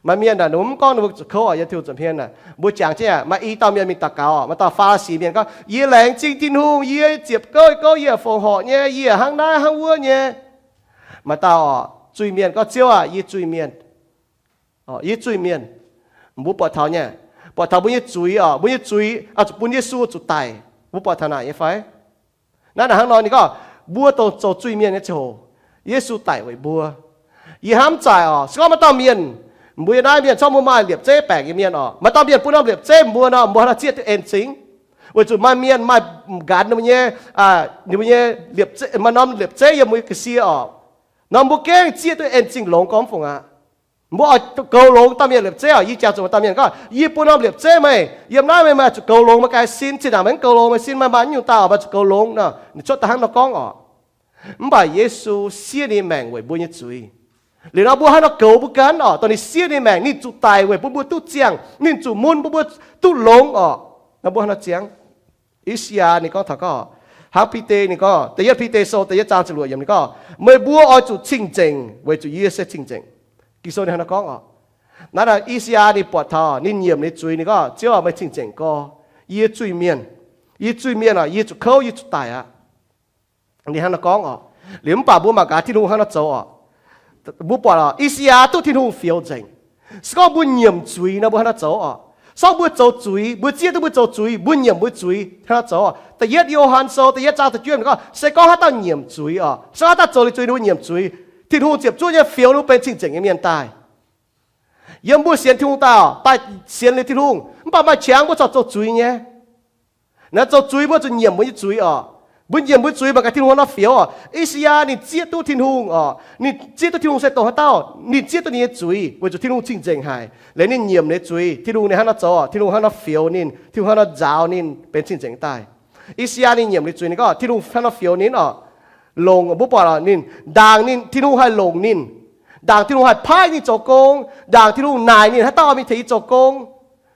Maaih mienh naaic, ninh mbuo mv gorngv ninh mbuo zuqc kouv oc, yiem Tin-Hungh zuqc hmien naaic. Mbuo jangx jienv aqv, maaih i dauh mienh mingh daux gaux oc, maaih dauh Faa^li^si mienh gorngv, Yie laengz zingh Tin-Hungh, yie ziepc gouv gouv yie fongc horc nyei, yie hnangv naaiv hnangv wuov nyei. Maaih dauh oc, zuiz-mienh gorngv, Ziouv aac, yie zuiz-mienh, yie zuiz-mienh. Mbuo buatc taux nyei, buatc taux mbuo nyei zuiz oc, mbuo nyei zuiz oix zuqc bun Yesu zuqc daic. Mbuo buatc taux naaic nyei fai? Naaiv naaic hnangv nor ninh gorngv, mbuo dongh zoux zuiz-mienh nyei ziangh hoc, Yesu daic weic mbuo. Yie hnamv zaaic oc, se gorngv maaih dauh mienh, mbuo yiem naaiv mienh corc mbuo maaih liepc zeiv baengc nyei mienh oc, maaih dauh mienh bun norm liepc zeiv mbuo nor, mbuo hnangv nor zieqv duqv en-zingh. Weic zuqc maaih mienh maaih m'ganx ninh mbuo nyei, ninh mbuo nyei, maaih norm liepc zeiv yiem mbuo nyei ga'sie oc, nor mbuo gengh zieqv duqv en-zingh longx gormx fungc aqv. Mbuo oix goux longx dauh mienh liepc zeiv oc. Yie jangx zuqc maaih dauh mienh gorngv, Yie bun norm liepc zeiv meih, yiem naaiv meih maaih zuqc goux longx meih ganh sin. Zinh ndaangc meih mv goux longx meih sin, meih maaih nyungc dauh oix zuqc goux longx nor, ninh cuotv daaih hnangv nor gorngv oc. Mv baac Yesu siev ninh maengc weic mbuo nyei zuiz. Liuz nor mbuo hnangv nor goux mbuo ganh oc, dongh ninh siev ninh maengc, ninh zuqc daic weic bun mbuo duqv ziangh, ninh zuqc mun bun mbuo duqv longx oc. Nor mbuo hnangv nor ziangx. I^saa^yaa ninh gorngv taux gorngv, hnangv Bide ninh gorngv, da'yietv Bide sou da'yietv zaang ziepc luoqc yiemc ninh gorngv, Meih mbuo oix zuqc cing-nzengc weic zuqc yie se cing-nzengc. Ging-Sou ninh hnangv nor gorngv oc. Naaiv I^saa^yaa ninh buatc taux ninh nyiemc ninh zuiz, ninh gorngv, Ziouv aac, meih cing-nzengc gorx. Yie zuiz-mienh, yie zuiz-mienh oc, yie zuqc kouv, yie zuqc daic aqv. Ninh hnangv nor gorngv oc. Liuz mv baac mbuo mangc gaax Tin-Hungh hnangv nor zoux oc. Mbuo buatc oc, I^saa^yaa duqv Tin-Hungh fioux nzengc. Se gorngv mbuo nyiemc zuiz nor mbuo hnangv nor zoux oc. Se gorngv mbuo zoux zuiz, mbuo zieqv duqv mbuo zoux zuiz, mbuo nyiemc mbuo zuiz hnangv nor zoux oc. Da'yietv Yo^han sou da'yietv zaang da'juov gorngv, se gorngv haaix dauh nyiemc zuiz oc, se gorngv haaix dauh zoux liuz zuiz ninh mbuo nyiemc zuiz, Tin-Hungh ziepc zuoqv nyei fioux ninh mbuo benx cing-nzengc nyei mienh daaih. Yiem mbuo sienx Tin-Hungh daaih oc, daaih sienx liuz Tin-Hungh, mv baac maaih qangx mbuo corc zoux zuiz nyei. Naaiv zoux zuiz mbuo zuqc nyiemc mbuo nyei zuiz oc. Mbuo nyiemc mbuo zuiz mangc gaax Tin-Hungh hnangv nor fioux oc. I^saa^yaa ninh zieqv duqv Tin-Hungh oc, ninh zieqv duqv Tin-Hungh se dongh haaix dauh, ninh zieqv duqv ninh nyei zuiz weic zuqc Tin-Hungh cing-nzengc haic. Liuz ninh nyiemc ninh nyei zuiz, Tin-Hungh ninh hnangv nor zoux, Tin-Hungh hnangv nor fioux ninh, Tin-Hungh hnangv nor nzaaux ninh benx cing-nzengc daaih. I^saa^yaa ninh nyiemc ninh zuiz, ninh gorngv Tin-Hungh hnangv nor fioux ninh oc. Longc, mbuo buatc oc, ninh ndaangc ninh, Tin-Hungh haih longc ninh, ndaangc Tin-Hungh haih paaiv ninh zoux gong, ndaangc Tin-Hungh naaic ninh haaix dauh oix mingh tengx yie zoux gong.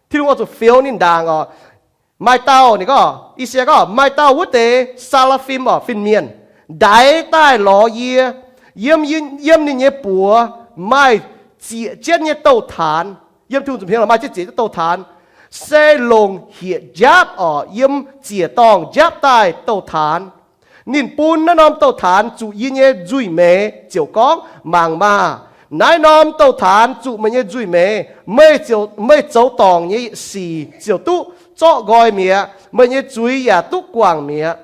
Tin-Hungh oix zuqc fioux ninh ndaangc oc. Maaih dauh, ninh gorngv, I^saa^yaa gorngv, maaih dauh wuov deix saa^laa^fim oc, fin-mienh, ndaix daaih lorz yie. Yiem, yiem ninh nyei buoz maaih zieqc jienv nyei douz-taanx. Yiem Tin-Hungh zuqc hmien maaih zieqc jienv douz-taanx, se longc hietc njapv oc, yiem ziec-dorngh njapv daaih douz-taanx. Ninh bun naaiv norm douz-taanx zuqc yie nyei nzuih meix ziouc gorngv, Mangc maah! Naaiv norm douz-taanx zuqc meih nyei nzuih meix. Meih zoux dorngc nyei sic ziouc duqv zorqv nqoi mi'aqv. Meih nyei zuiz yaac duqv guangc mi'aqv.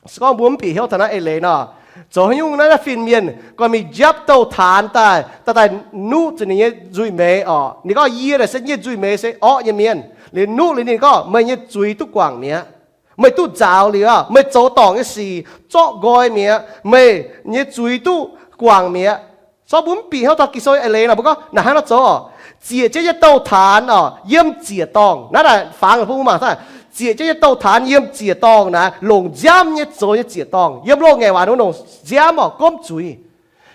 Se gorngv mbuo mv bieqc hnyouv taux naaiv eix leiz nor, zoux haaix nyungc naaiv, naaiv fin-mienh gorngv mingh njapv douz-taanx daaih, daaih, daaih nuqv zuqc ninh nyei nzuih meix orqc. Ninh gorngv, Yie naaic se nyei nzuih meix se orqv nyei mienh. Liuz nuqv liuz ninh gorngv, Meih nyei zuiz duqv guangc mi'aqv. Meih duqv nzaaux liuz, meih zoux dorngc nyei sic zorqv nqoi mi'aqv. Meih nyei zuiz duqv guangc mi'aqv. Sou mbuo mv bieqc hnyouv taux Ging-Sou eix leiz nor, mbuo gorngv naaic hnangv nor zoux orqc. Ziec jienv nyei douz-taanx orqc, yiem ziec-dorngh naaiv daaih fangx bun mbuo mangc. Ziec jienv nyei douz-taanx yiem ziec-dorngh naaiv longc nziaamv nyei zoux nyei ziec-dorngh. Yiem loz-ngaengc waac nor longc nziaamv orqc, gomv zuiz.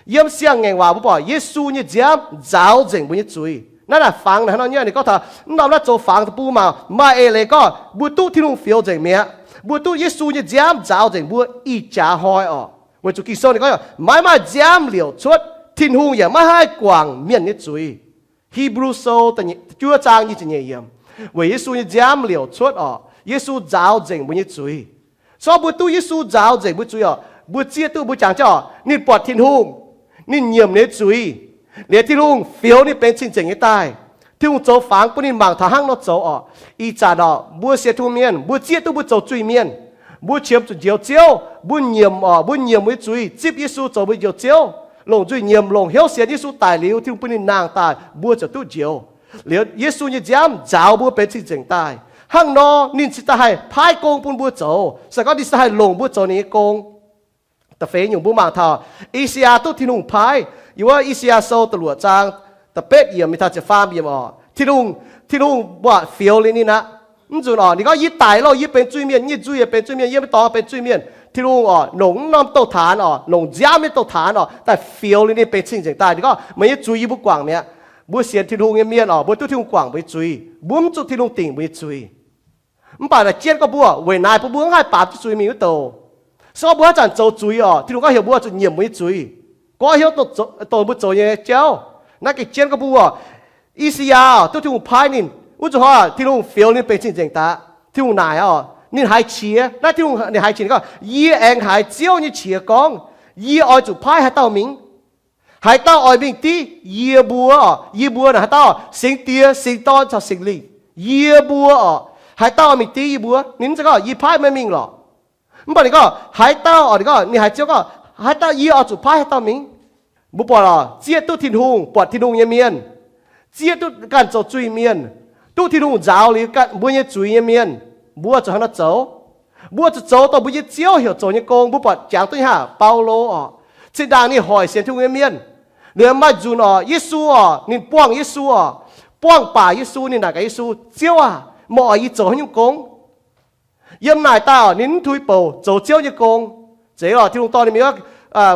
Yiem siang-ngaengc waac mbuo buatc Yesu nyei nziaamv nzaaux nzengc mbuo nyei zuiz. Naaiv daaih fangx naaiv hnangv nor nyei, ninh gorngv taux mv norm naaiv zoux fangx bun mbuo mangc. Maaih eix leiz gorngv mbuo duqv Tin-Hungh fioux nzengc mi'aqv. Mbuo duqv Yesu nyei nziaamv nzaaux nzengc mbuo ih jaax hnoi orqc. Weic zuqc Ging-Sou ninh gorngv, Maiv maaih nziaamv liouc cuotv Tin-Hungh, yaac maiv haih guangc mienh nyei zuiz. Hipv^lu Sou juov zaang nyic ziepc nyeic yiemc, weic Yesu nyei nziaamv liouc cuotv orqc, Yesu nzaaux nzengc mbuo nyei zuiz. Sou mbuo duqv Yesu nzaaux nzengc mbuo zuiz orqc, mbuo zieqv duqv, mbuo jangx jienv orqc, ninh buatc Tin-Hungh, ninh nyiemc ninh nyei zuiz, liuz Tin-Hungh fioux ninh benx cing-nzengc nyei daaih. Tin-Hungh zoux fangx bun ninh mangc taux hnangv nor zoux orqc. Ih zanc orqc, mbuo sienx Tin-Hungh mienh, mbuo zieqv duqv mbuo zoux zuiz-mienh. Mbuo qiemx zuqc Njoux Ziouv, mbuo nyiemc orqc, mbuo nyiemc mbuo nyei zuiz, zipv Yesu zoux mbuo Njoux Ziouv, longc nzuih nyiemc, longc hnyouv sienx Yesu daic liuz, Tin-Hungh bun ninh nangh daaih, mbuo ziouc duqv njoux. Liuz Yesu nyei nziaamv nzaaux mbuo benx cing-nzengc daaih. Hnangv nor ninh cingx daaih haih paaiv gong bun mbuo zoux, se gorngv ninh cingx haih longc mbuo zoux ninh nyei gong. Da'feix nyungc mbuo mangc taux I^saa^yaa duqv Tin-Hungh paaiv. Yiem wuov I^saa^yaa Sou da'luoqc zaang da'betv yiemc mingh taux ziepc faam yiemc orqc, Tin-Hungh, Tin-Hungh buatc fioux liuz ninh aqv. Mv nzunc orqc, ninh gorngv, Yie daic loh, yie benx zuiz-mienh, yie nyei nzuih yaac benx zuiz-mienh, yie nyei dorngx benx zuiz-mienh. Tin-Hungh orqc, longc mv norm douz-taanx orqc, longc nziaamv nyei douz-taanx orqc, daaih fioux liuz ninh benx cing-nzengc daaih. Ninh gorngv, Meih nyei zuiz yie mbuo guangc mi'aqv. Mbuo sienx Tin-Hungh nyei mienh orqc, mbuo duqv Tin-Hungh guangc mbuo nyei zuiz. Mbuo mv zuqc Tin-Hungh dingc mbuo nyei zuiz. Mv baac naaic jienv gorngv mbuo weic naaiv bun mbuo mv haih baamz jienv zuiz mingh wuov douz. Se gorngv mbuo haaix zanc zoux zuiz orqc, Tin-Hungh gorngv heuc mbuo zuqc nyiemc mbuo nyei zuiz, goiv hnyouv dongh mbuo zoux nyei jauv. Naaiv gengh jienv gorngv mbuo, I^saa^yaa duqv Tin-Hungh paaiv ninh, wuov zanc hnoi Tin-Hungh fioux ninh benx cing-nzengc daaih. Tin-Hungh naaic orqc, ninh haiz qiex. Naaiv Tin-Hungh ninh haiz qiex, ninh gorngv, Yie aengx haiz Ziouv nyei qiex gorngv, Yie oix zuqc paaiv haaix dauh mingh? Haaix dauh oix mingh div yie mbuo orqc? Yie mbuo naaic haaix dauh? Singx Diex, Singx Dorn caux Singx Lingh. Yie mbuo orqc, haaix dauh oix mingh div yie mbuo? Ninh mv zeiz gorngv, Yie paaiv meih mingh lorqc. Mv baac ninh gorngv, Haaix dauh orqc? Ninh gorngv, ninh haiz Ziouv gorngv, Haaix dauh yie oix zuqc paaiv haaix dauh mingh? Mbuo buatc lorqc, zieqv duqv Tin-Hungh, buatc Tin-Hungh nyei mienh, zieqv duqv ganh zoux zuiz mienh, duqv Tin-Hungh nzaaux liuz ganh mbuo nyei zuiz nyei mienh, mbuo zuqc hnangv nor zoux. Mbuo zuqc zoux dongh mbuo nyei Ziouv heuc zoux nyei gong. Mbuo buatc jangx duqv nyei haah, Baulo orqc, zinh ndaangc ninh hoic sienx Tin-Hungh nyei mienh, liuz maaih nzunc orqc, Yesu orqc, ninh buangh Yesu orqc, buangh baac Yesu, ninh naaic gaax Yesu, Ziouv aah, meih oix yie zoux haaix nyungc gong? Yiem naaic daaih orqc, ninh mv tuix bouc zoux Ziouv nyei gong. Zeiz lorqc, Tin-Hungh dorh ninh mingh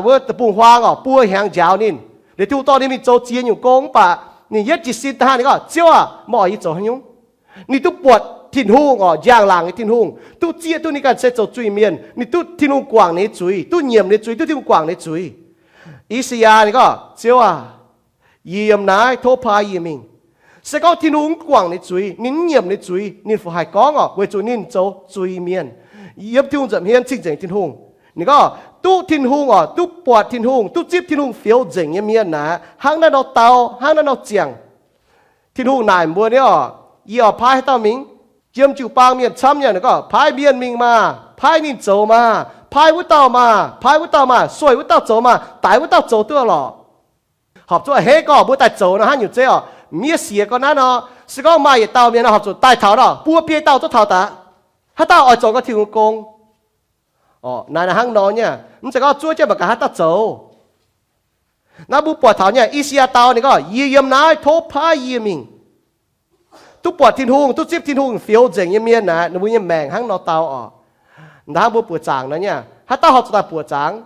wuov deic-bung-huaang orqc, buo hnyangx njaaux ninh. Liuz Tin-Hungh dorh ninh mingh zoux ziex nyungc gong, mv baac ninh yietv jiez sin daaih hnangv, ninh gorngv, Ziouv aah, meih oix yie zoux haaix nyungc? Ninh duqv buatc Tin-Hungh orqc, njang-laangc nyei Tin-Hungh, duqv zieqv duqv ninh ganh se zoux zuiz-mienh. Ninh duqv Tin-Hungh guangc ninh nyei zuiz, duqv nyiemc ninh nyei zuiz, duqv Tin-Hungh guangc ninh nyei zuiz. I^saa^yaa ninh gorngv, Ziouv aah, yie yiem naaiv, tov paaiv yie mingh. Se gorngv Tin-Hungh mv guangc ninh nyei zuiz, ninh mv nyiemc ninh nyei zuiz, ninh fungc haih gorngv orqc? Weic zuqc ninh zoux zuiz-mienh. Yiem Tin-Hungh nza'hmien cing-nzengc Tin-Hungh. Ninh gorngv duqv Tin-Hungh orqc, duqv buatc Tin-Hungh, duqv zipv Tin-Hungh fioux nzengc nyei mienh naaic, hnangv naaiv nor dau, hnangv naaiv nor ziangh. Tin-Hungh naaic mbuo nyei orqc, Yie oix paaiv haaix dauh mingh? Jiem jiu-baang mienh camv nyei, ninh gorngv, Paaiv mienh mingh maah! Paaiv ninh zoux maah! Paaiv wuov dauh maah! Paaiv wuov dauh maah! Sueih wuov dauh zoux maah! Daix wuov dauh zoux duqv lorqc. Horpc zuqc a'hneiv gorngv mbuo daaih zoux nor hnangv nyungc zeiv orqc. Miev siex gorngv naaiv nor, se gorngv maaih yietc dauh mienh nor horpc zuqc daaih taux nor, buo biei dauh zungv taux daaih. Haaix dauh oix zoux gau Tin-Hungh gong? Orqc, naaiv hnangv nor nyei, mv zeiz gorngv zuov jienv mangc gaax haaix dauh zoux. Naaiv mbuo buatc taux nyei, I^saa^yaa dau ninh gorngv, Yie yiem naaiv, tov paaiv yie mingh. Duqv buatc Tin-Hungh, duqv zipv Tin-Hungh fioux nzengc nyei mienh naaic, ninh mbuo nyei maengc hnangv nor dau orqc. Hnangv mbuo buoqc zaangc nor nyei, haaix dauh horpc zuqc daaih buoqc zaangc?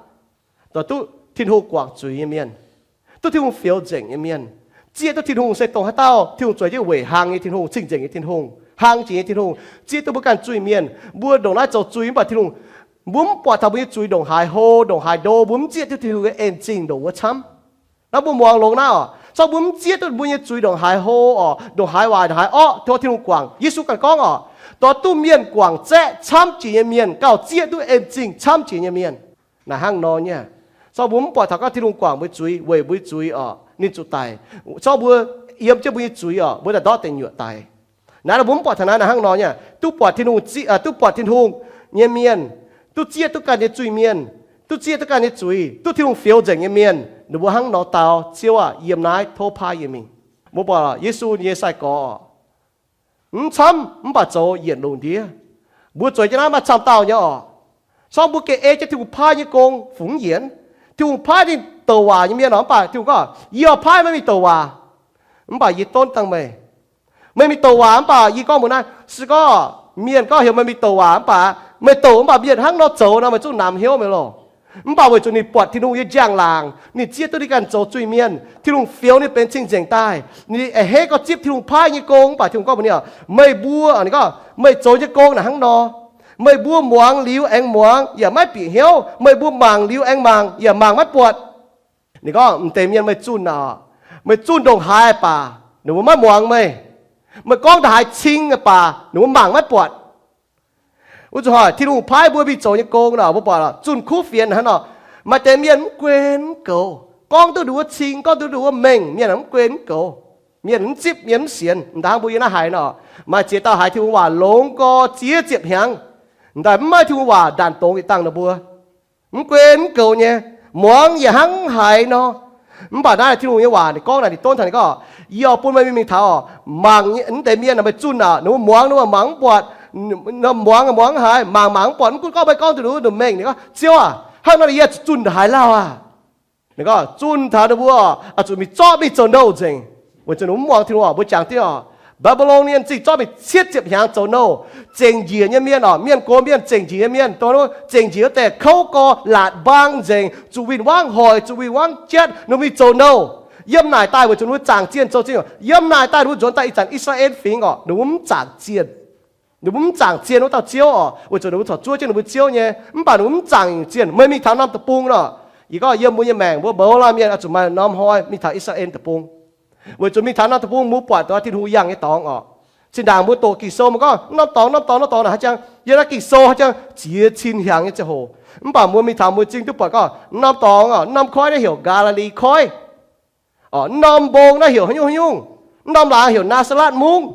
Dongh duqv Tin-Hungh guangc zuiz nyei mienh, duqv Tin-Hungh fioux nzengc nyei mienh, zieqv duqv Tin-Hungh se dongh haaix dauh Tin-Hungh zueiz jienv weic hlang nyei Tin-Hungh, cing-nzengc nyei Tin-Hungh, hlang jiex nyei Tin-Hungh, zieqv duqv mbuo ganh zuiz-mienh. Mbuo ndongc naaiv zoux zuiz mv baac Tin-Hungh, mbuo mv buatc taux mbuo nyei zuiz ndongc haaix hlo, ndongc haaix ndo, mbuo mv zieqv duqv Tin-Hungh nyei en zingh ndongc wuov camv. Naaiv mbuo muangx longx naaiv orqc, se gorngv mbuo mv zieqv duqv mbuo nyei zuiz ndongc haaix hlo orqc, ndongc haaix waaic, ndongc haaix orqv, tov Tin-Hungh guangc. Yesu ganh gorngv orqc, dongh duqv mienh guangc zaeqv camv jiex nyei mienh gauh zieqv duqv en zingh camv jiex nyei mienh. Naaiv hnangv nor nyei. Zorqv mbuo mv buatc taux gorngv Tin-Hungh guangc mbuo zuiz, weic mbuo zuiz oc, ninh zuqc daic. Zorqv mbuo yiem jienv mbuo nyei zuiz oc, mbuo daaih ndortv deix nyuoqc daic. Naaiv mbuo mv buatc taux naaiv, naaiv hnangv nor nyei, duqv buatc Tin-Hungh, duqv buatc Tin-Hungh nyei mienh, duqv zieqv duqv ganh nyei zuiz-mienh, duqv zieqv duqv ganh nyei zuiz, duqv Tin-Hungh fioux nzengc nyei mienh, ninh mbuo hnangv nor dau, Ziouv aah, yiem naaiv tov paaiv yie mingh. Mbuo buatc Yesu nyei sai-gorx mv camv mv baac zoux yietc lungh ndiev. Mbuo zueiz jienv naaiv maaih camv dauh nyei oc. Sorng mbuo gengh ei jienv Tin-Hungh paaiv nyei gong fungx yienx. Tin-Hungh paaiv ninh douc waac nyei mienh oc, mv baac Tin-Hungh gorngv, yie oix paaiv meih mingh douc waac, mv baac yie donv dangh meih. Meih mingh douc waac mv baac yie gorngv mbuox naaiv, se gorngv mienh gorngv heuc meih mingh douc waac mv baac meih douc mv baac mienh hnangv nor zoux nor, meih zungv namx hnyouv meih loh. Mv baac weic zuqc ninh buatc Tin-Hungh nyei njang-laangc, ninh zieqv duqv ninh ganh zoux zuiz-mienh, Tin-Hungh fioux ninh benx cing-nzengc daaih, ninh a'hneiv gorngv zipv Tin-Hungh paaiv nyei gong. Mv baac Tin-Hungh gorngv mbuox ninh, meih mbuo, ninh gorngv, meih zoux nyei gong naaic hnangv nor. Meih mbuo muangx liuz aengx muangx yaac maiv bieqc hnyouv, meih mbuo mangc liuz aengx mangc yaac mangc maiv buatc. Ninh gorngv, m'deix mienh meih zunh aqv, meih zunh ndongc haaix baac ninh mbuo maiv muangx meih. Meih gorngv ndongc haaix cing baac ninh mbuo mangc maiv buatc. Wuov zuqc hoic Tin-Hungh paaiv mbuo mingh zoux nyei gong nor, mbuo buatc zunh kuv fienx hnangv nor, maaih deix mienh mv guen mv goux, gorngv duqv ninh wuov cing, gorngv duqv ninh wuov mengh, mienh mv guen mv goux. Mienh mv zipv, mienh mv sienx. M'daaih hnangv mbuo yiem naaiv haiz nor, maaih ziex dauh haiz Tin-Hungh waac longx gorx ziex ziepc hnyangx, m'daaih mv maaih Tin-Hungh waac ndanc dongz yietc dangh ninh mbuo. Mv guen mv goux nyei, muangx yaac hnangv haiz nor. Mv baac naaiv Tin-Hungh nyei waac ninh gorngv naaic, ninh donv taux ninh gorngv, yie oix bun meih mingh taux oc, mangc m'deix mienh meih zunh aqv, ninh mbuo muangx ninh mbuo mangc mv buatc, muangx muangx haiz mangc mangc mv buatc, mv gunv gorngv meih gorngv duqv ninh mbuo mengh. Ninh gorngv, Ziouv aac, hnangv nor yie zunh ndongc haaix lauh aac? Ninh gorngv, zunh taux ninh mbuo oix zuqc mingh zorqv mingh zoux nouh nzengc, weic zuqc ninh mbuo mv muangx Tin-Hungh oc. Mbuo jangx diuv oc, Mbaa^mbi^lon nyei zingh zorqv mingh cietv ziepc hnyangx zoux nouh, zengc njiec nyei mienh oc, mienh gox mienh zengc njiec nyei mienh, dongh zengc njiec wuov deix kouv gorx, laatc mbaang nzengc, zuqc win-wangv hoic, zuqc win-wangv jatv, ninh mbuo mingh zoux nouh. Yiem naaic daaih weic zuqc ninh mbuo zaangc zienh zoux zingh oc. Yiem naaic daaih ninh mbuo nzuonx daaih ih zanc I^saa^laa^en Fingx oc, ninh mbuo mv zaangc zienh. Ninh mbuo mv zaangc zienh wuov dauh Ziouv oc, weic zuqc ninh mbuo corc zuov jienv ninh mbuo Ziouv nyei, mv baac ninh mbuo mv zaangc zienh. Meih mingh taux norm deic-bung nor, yie gorngv yiem mbuo nyei maengc mbuo mouz laanh mienh oix zuqc maaih norm hnoi mingh taux I^saa^laa^en Deic-Bung. Weic zuqc mingh taux norm deic-bung mbuo buatc duqv Tin-Hungh yangh nyei dorngx oc. Zinh ndaangc mbuo doqc Ging-Sou mbuo gorngv norm dorngx norm dorngx norm dorngx naaic haaix jang, yiem naaiv Ging-Sou haaix jang ziex cin hnyangx nyei ziangh hoc. Mv baac mbuo mingh taux mbuo m'zing duqv buatc gorngv norm dorngx oc, norm koiv naaiv heuc Gaa^li^li Koiv. Oc, norm mbong naaiv heuc haaix nyungc haaix nyungc, norm laangz heuc Naa^saa^letv Mungv.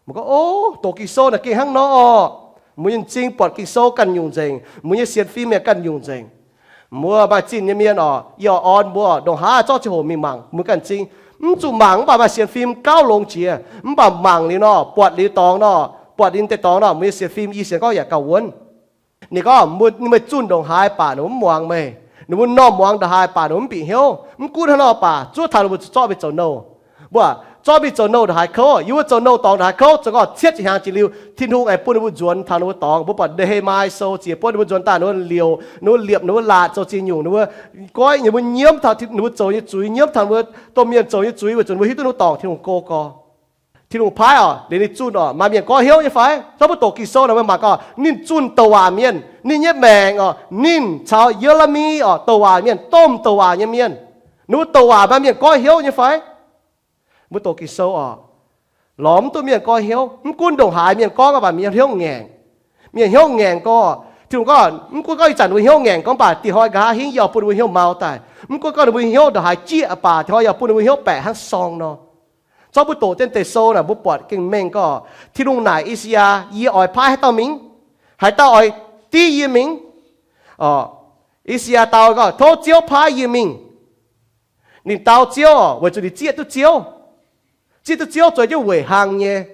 Mbuo gorngv, o, doqc Ging-Sou naaic gengh hnangv nor oc. Mbuo nyei m'zing buatc Ging-Sou ganh nyungc nzengc, mbuo nyei sienx fim yaac ganh nyungc nzengc. Mbuo maaih zinh nyei mienh oc, yie oix orn mbuo ndongc haaix zorqv ziangh hoc mingh mangc mbuo ganh m'zing. Mv zuqc mangc mv baac maaih sienx fim gauh longx jiex. Mv baac mangc liuz nor, buatc liuz dorngx nor, buatc liuz deix dorngx nor, mbuo nyei sienx fim yie sienx gorngv yaac gauh wuonv. Ninh gorngv, meih zunh ndongc haaix baac ninh mbuo mv muangx meih. Ninh mbuo normh muangx ndongc haaix baac ninh mbuo mv bieqc hnyouv. Mv gunv hnangv nor baac zuov taux ninh mbuo zorqv mingh zoux nouh. Mbuo zorqv mingh zoux nouh ndongc haaix kouv, yie mbuo zoux nouh dorngx ndongc haaix kouv, zoux gorngv cietv ziepc hnyangx jiex liuz, Tin-Hungh aengx bun ninh mbuo nzuonx taux ninh mbuo dorngx. Mbuo buatc Nde^hee^mai Sou ziex buonv ninh mbuo nzuonx daaih, ninh mbuo liouc, ninh mbuo liepc, ninh mbuo laatc zoux ziex nyungc, ninh mbuo goiv, ninh mbuo nyiemv taux ninh mbuo zoux nyei zuiz, nyiemv taux ninh mbuo domh mienh zoux nyei zuiz weic zuqc ninh mbuo hiuv duqv ninh mbuo dorngc Tin-Hungh go gorx. Tin-Hungh paaiv oc, liuz ninh zunh oc, maaih mienh goiv hnyouv nyei fai? Zorqv mbuo doqc Ging-Sou naaic mbuo mangc gorngv ninh zunh douc waac mienh, ninh nyei maengc oc, ninh caux Ye^le^mi oc, douc waac mienh, domh douc waac nyei mienh. Ninh mbuo douc waac maaih mienh goiv hnyouv nyei fai? Mbuo doqc Ging-Sou oc, lorz mv duqv mienh goiv hnyouv. Mv gunv ndongc haaix mienh gorngv baac mienh hnyouv ngaengc. Mienh hnyouv ngaengc gorx, Tin-Hungh gorngv, mv gunv gorngv ih zanc ninh mbuo hnyouv ngaengc gorx baac dih hnoi nqa'haav hingv yie oix bun ninh mbuo hnyouv mau daaih. Mv gunv gorngv ninh mbuo hnyouv ndongc haaix jieqv baac dih hnoi yie oix bun ninh mbuo hnyouv baeqc hnangv sorng nor. Zorqv mbuo doqc jienv deix sou naaic mbuo buatc gengh mengh gorx, Tin-Hungh naaic I^saa^yaa, yie oix paaiv haaix dauh mingh? Haaix dauh oix div yie mingh? I^saa^yaa dau gorngv, tov Ziouv paaiv yie mingh. Ninh dau Ziouv weic zuqc ninh zieqv duqv Ziouv. Zieqv duqv Ziouv zoux jienv weic hlang nyei.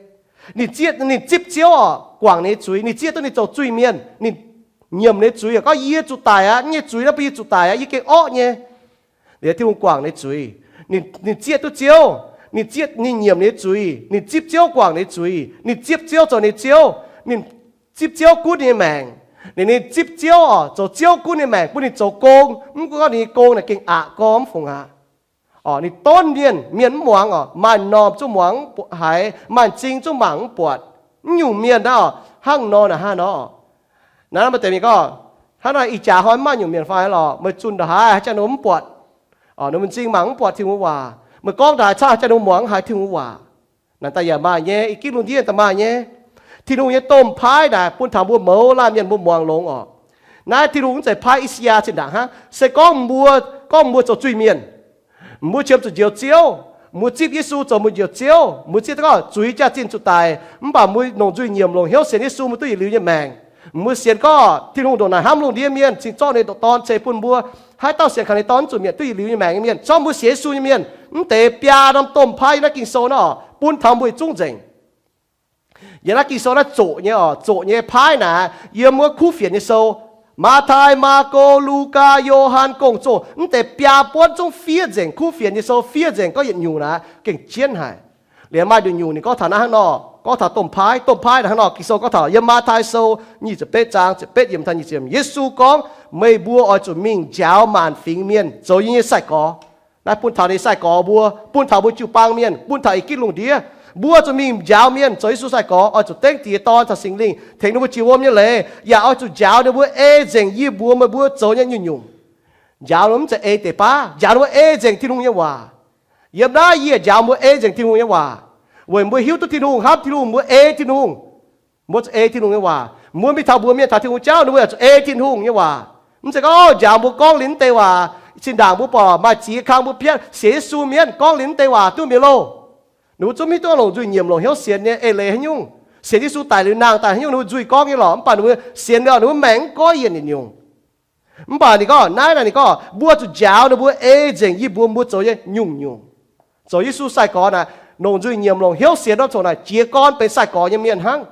Ninh zieqv, ninh zipv Ziouv oc, guangc ninh nyei zuiz. Ninh zieqv duqv ninh zoux zuiz-mienh. Ninh nyiemc ninh nyei zuiz, gorngv, yie zuqc daic aqv, yie nyei zuiz naaiv bun yie zuqc daic aqv, yie gengh orqv nyei. Liuz Tin-Hungh guangc ninh nyei zuiz. Ninh, ninh zieqv duqv Ziouv. Ninh zieqv, ninh nyiemc ninh nyei zuiz. Ninh zipv Ziouv guangc ninh nyei zuiz. Ninh zipv Ziouv zoux ninh nyei Ziouv. Ninh zipv Ziouv gunv ninh nyei maengc. Ninh, ninh zipv Ziouv oc, zoux Ziouv gunv ninh nyei maengc, bun ninh zoux gong. Mv gunv gorngv ninh nyei gong naaic gengh aqc gorx mv fungc aqv. Oc, ninh donv mienh, mienh mv muangx oc, maaih m'normh zungv muangx mv buatc haiz, maaih m'zing zungv mangc mv buatc. Mv nyungc mienh naaiv oc, hnangv nor naaic hnangv nor. Naaiv maaih deix mienh gorngv, hnangv naaiv ih jaax hnoi mv maaih nyungc mienh fai lorqc, meih zunh ndongc haaix haaix jangx ninh mbuo mv buatc. Oc, ninh mbuo m'zing mangc mv buatc Tin-Hungh waac. Meih gorngv ndongc haaix cangv haaix jangx ninh mbuo muangx mv haiz Tin-Hungh waac. Naaic daaih yaac maaih nyei, i gipv lungh ndiev daaih maaih nyei. Tin-Hungh nyei domh paaiv naaic bun taux mbuo mouz laanh mienh mbuo muangx longx oc. Naaiv Tin-Hungh mv zeiz paaiv I^saa^yaa zinh ndaangc hnangv. Se gorngv mbuo, gorngv mbuo zoux zuiz-mienh, mbuo qiemx zuqc njoux Ziouv, mbuo zipv Yesu zoux mbuo njoux Ziouv, mbuo zipv gorngv zuiz jaax-zinh zuqc daic, mv baac mbuo longc nzuih nyiemc longc hnyouv sienx Yesu, mbuo duqv yietc liuz nyei maengc. Mbuo sienx gorngv Tin-Hungh ndongc naaic hnamv lungh ndiev mienh, cingx zorqv ninh ndoqc Dorn ceix bun mbuo. Haaix dauh sienx kaux ninh Dorn mv zuqc mietc, duqv yietc liuz nyei maengc nyei mienh. Zorqv mbuo sienx Yesu nyei mienh, mv deix biaa norm domh paaiv yiem naaiv Ging-Sou naaiv oc, bun taux mbuo yietc zungv nzengc. Yiem naaiv Ging-Sou naaiv zoqc nyei oc, zoqc nyei paaiv naaic, yiem wuov kuv fienx nyei sou, Matv^tai, Maako, Lugaa, Yo^han, Gong-Zoh, mv deix biaa buonv zungv fiev nzengc, kuv fienx nyei sou fiev nzengc, gorngv yietc nyungc naaic gengh jienv haic. Liemh maaih nduqc nyungc ninh gorngv taux naaiv hnangv nor, gorngv taux domh paaiv, domh paaiv naaic hnangv nor, Ging-Sou gorngv taux yiem Matv^tai Sou nyic ziepc betv zaang ziepc betv yiemc taux nyic ziepc, Yesu gorngv, meih mbuo oix zuqc mingh njaaux maanc fingx mienh zoux yie nyei sai-gorx. Naaiv bun taux ninh sai-gorx mbuo, bun taux mbuo jiu-baang mienh, bun taux ih gitv lungh ndiev. Mbuo zuqc mingh njaaux mienh zoux Yesu sai-gorx, oix zuqc dengv Diex, Dorn caux Singx Lingh tengx ninh mbuo jiex wuom nyei leiz, yaac oix zuqc njaaux ninh mbuo ei nzengc yie mbuox meih mbuo zoux nyei nyungc-nyungc. Njaaux ninh mbuo mv zeiz ei deix baav, njaaux ninh mbuo ei nzengc Tin-Hungh nyei waac. Yiem naaiv yie njaaux mbuo ei nzengc Tin-Hungh nyei waac, weic mbuo hiuv duqv Tin-Hungh, hnamv Tin-Hungh, mbuo ei Tin-Hungh. Mbuo zuqc ei Tin-Hungh nyei waac. Mbuo mingh taux mbuox mienh taux Tin-Hungh jauv, ninh mbuo yaac zuqc ei Tin-Hungh nyei waac. Mv zeiz gorngv njaaux mbuo gorngv liuz mv deix waac, zinh ndaangc mbuo buatc maaih ziex kang mbuo piatv sienx Yesu mienh gorngv liuz mv deix waac duqv mienh loh. Ninh mbuo zungv mv hiuv duqv longc nzuih nyiemc longc hnyouv sienx nyei eix leiz haaix nyungc. Sienx Yesu daic liuz nangh daaih haaix nyungc, ninh mbuo nzuih gorngv nyei lorqc, mv baac ninh mbuo sienx liuz ninh mbuo maengc mv goiv yienc nyungc. Mv baac ninh gorngv naaiv naaic, ninh gorngv mbuo zuqc njaaux ninh mbuo ei nzengc yie mbuox mbuo zoux nyei nyungc-nyungc. Zoux Yesu sai-gorx naaic, longc nzuih nyiemc longc hnyouv sienx norm coc naaic jiez gorn benx sai-gorx nyei mienh hnangv.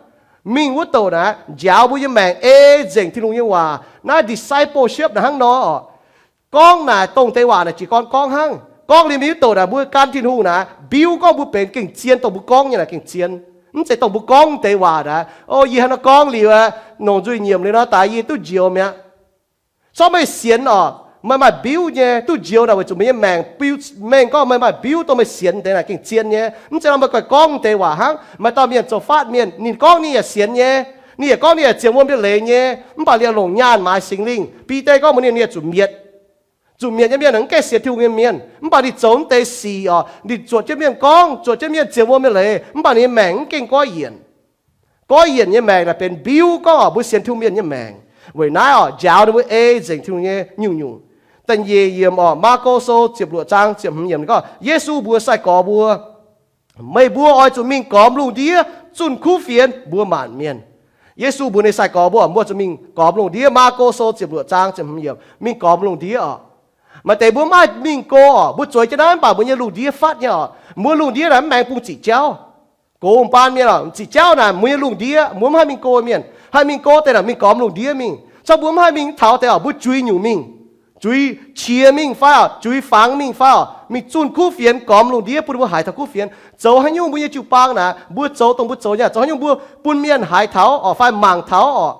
Mingh wuov douc naaic njaaux mbuo nyei maengc ei nzengc Tin-Hungh nyei waac. Naaiv discipleship naaic hnangv nor. Gorngv naaic dongh deix waac naaic jiez gorn gorngv hnangv. Gorngv liuz mingh wuov douc naaic mbuo gan Tin-Hungh naaic biuv gorngv mbuo benx gengh zien, dongh mbuo gorngv nyei naaic gengh zien. Mv zeiz dongh mbuo gorngv deix waac naaic, o, yie hnangv nor gorngv liuz, longc nzuih nyiemc liuz nor daaih yie duqv njoux mi'aqv. Corc meih sienx oc, meih maaih biuv nyei, duqv njoux naaic weic zuqc meih nyei maengc biuv mengh gorngv meih maaih biuv dongh meih sienx deix naaic gengh zien nyei. Mv zeiz nor meih ganh gorngv deix waac hnangv. Maaih dauh mienh zoux faatv mienh, ninh gorngv ninh yaac sienx nyei, ninh yaac gorngv ninh yaac zienx wuom nyei leiz nyei, mv baac liuz longc nyaanh maaiz Singx Lingh. Bide gorngv mbuox ninh, ninh yaac zuqc mietc. Zuqc mietc nyei mienh mv gaengh sienx Tin-Hungh nyei mienh, mv baac ninh zoux mv deix sic oc, ninh zuotc jienv mienh gorngv, zuotc jienv mienh zienx wuom nyei leiz, mv baac ninh nyei maengc mv gaengh goiv yienc. Goiv yienc nyei maengc naaic benx mbiuv gorngv oc mbuo sienx Tin-Hungh mienh nyei maengc. Weic naaiv oc, njaaux ninh mbuo ei nzengc Tin-Hungh nyei nyungc-nyungc. Da'nyeic yiemc oc, Maako Sou ziepc luoqc zaang ziepc hmz yiemc gorngv, Yesu mbuox sai-gorx mbuo, meih mbuo oix zuqc mingh gormx lungh ndiev zunh kuv fienx mbuox maanc mienh. Yesu mbuox ninh sai-gorx mbuo, mbuo zuqc mingh gormx lungh ndiev. Maako Sou ziepc luoqc zaang ziepc hmz yiemc, mingh gormx lungh ndiev oc. Maaih deix mbuo mv haih mingh go oc, mbuo zueiz jienv naaiv mv baac mbuo nyei lungh ndiev fatv nyei oc. Mbuo lungh ndiev naaic mv maengx bung ziqc jauv. Gox mbaanh mienh oc, ziqc jauv naaic mbuo nyei lungh ndiev, mbuo mv haih mingh go mienh. Haih mingh go deix naaic mingh gormx lungh ndiev mingh. Corc mbuo mv haih mingh taux deix oc, mbuo juix nyungc mingh. Juix qiex mingh fai oc, juix fangx mingh fai oc, mingh zunh kuv fienx gormx lungh ndiev bun ninh mbuo haiz taux kuv fienx. Zoux haaix nyungc mbuo nyei jiu-baang naaic, mbuo zoux dongh mbuo zoux nyei, zoux haaix nyungc mbuo bun mienh haiz taux oc fai mangc taux oc.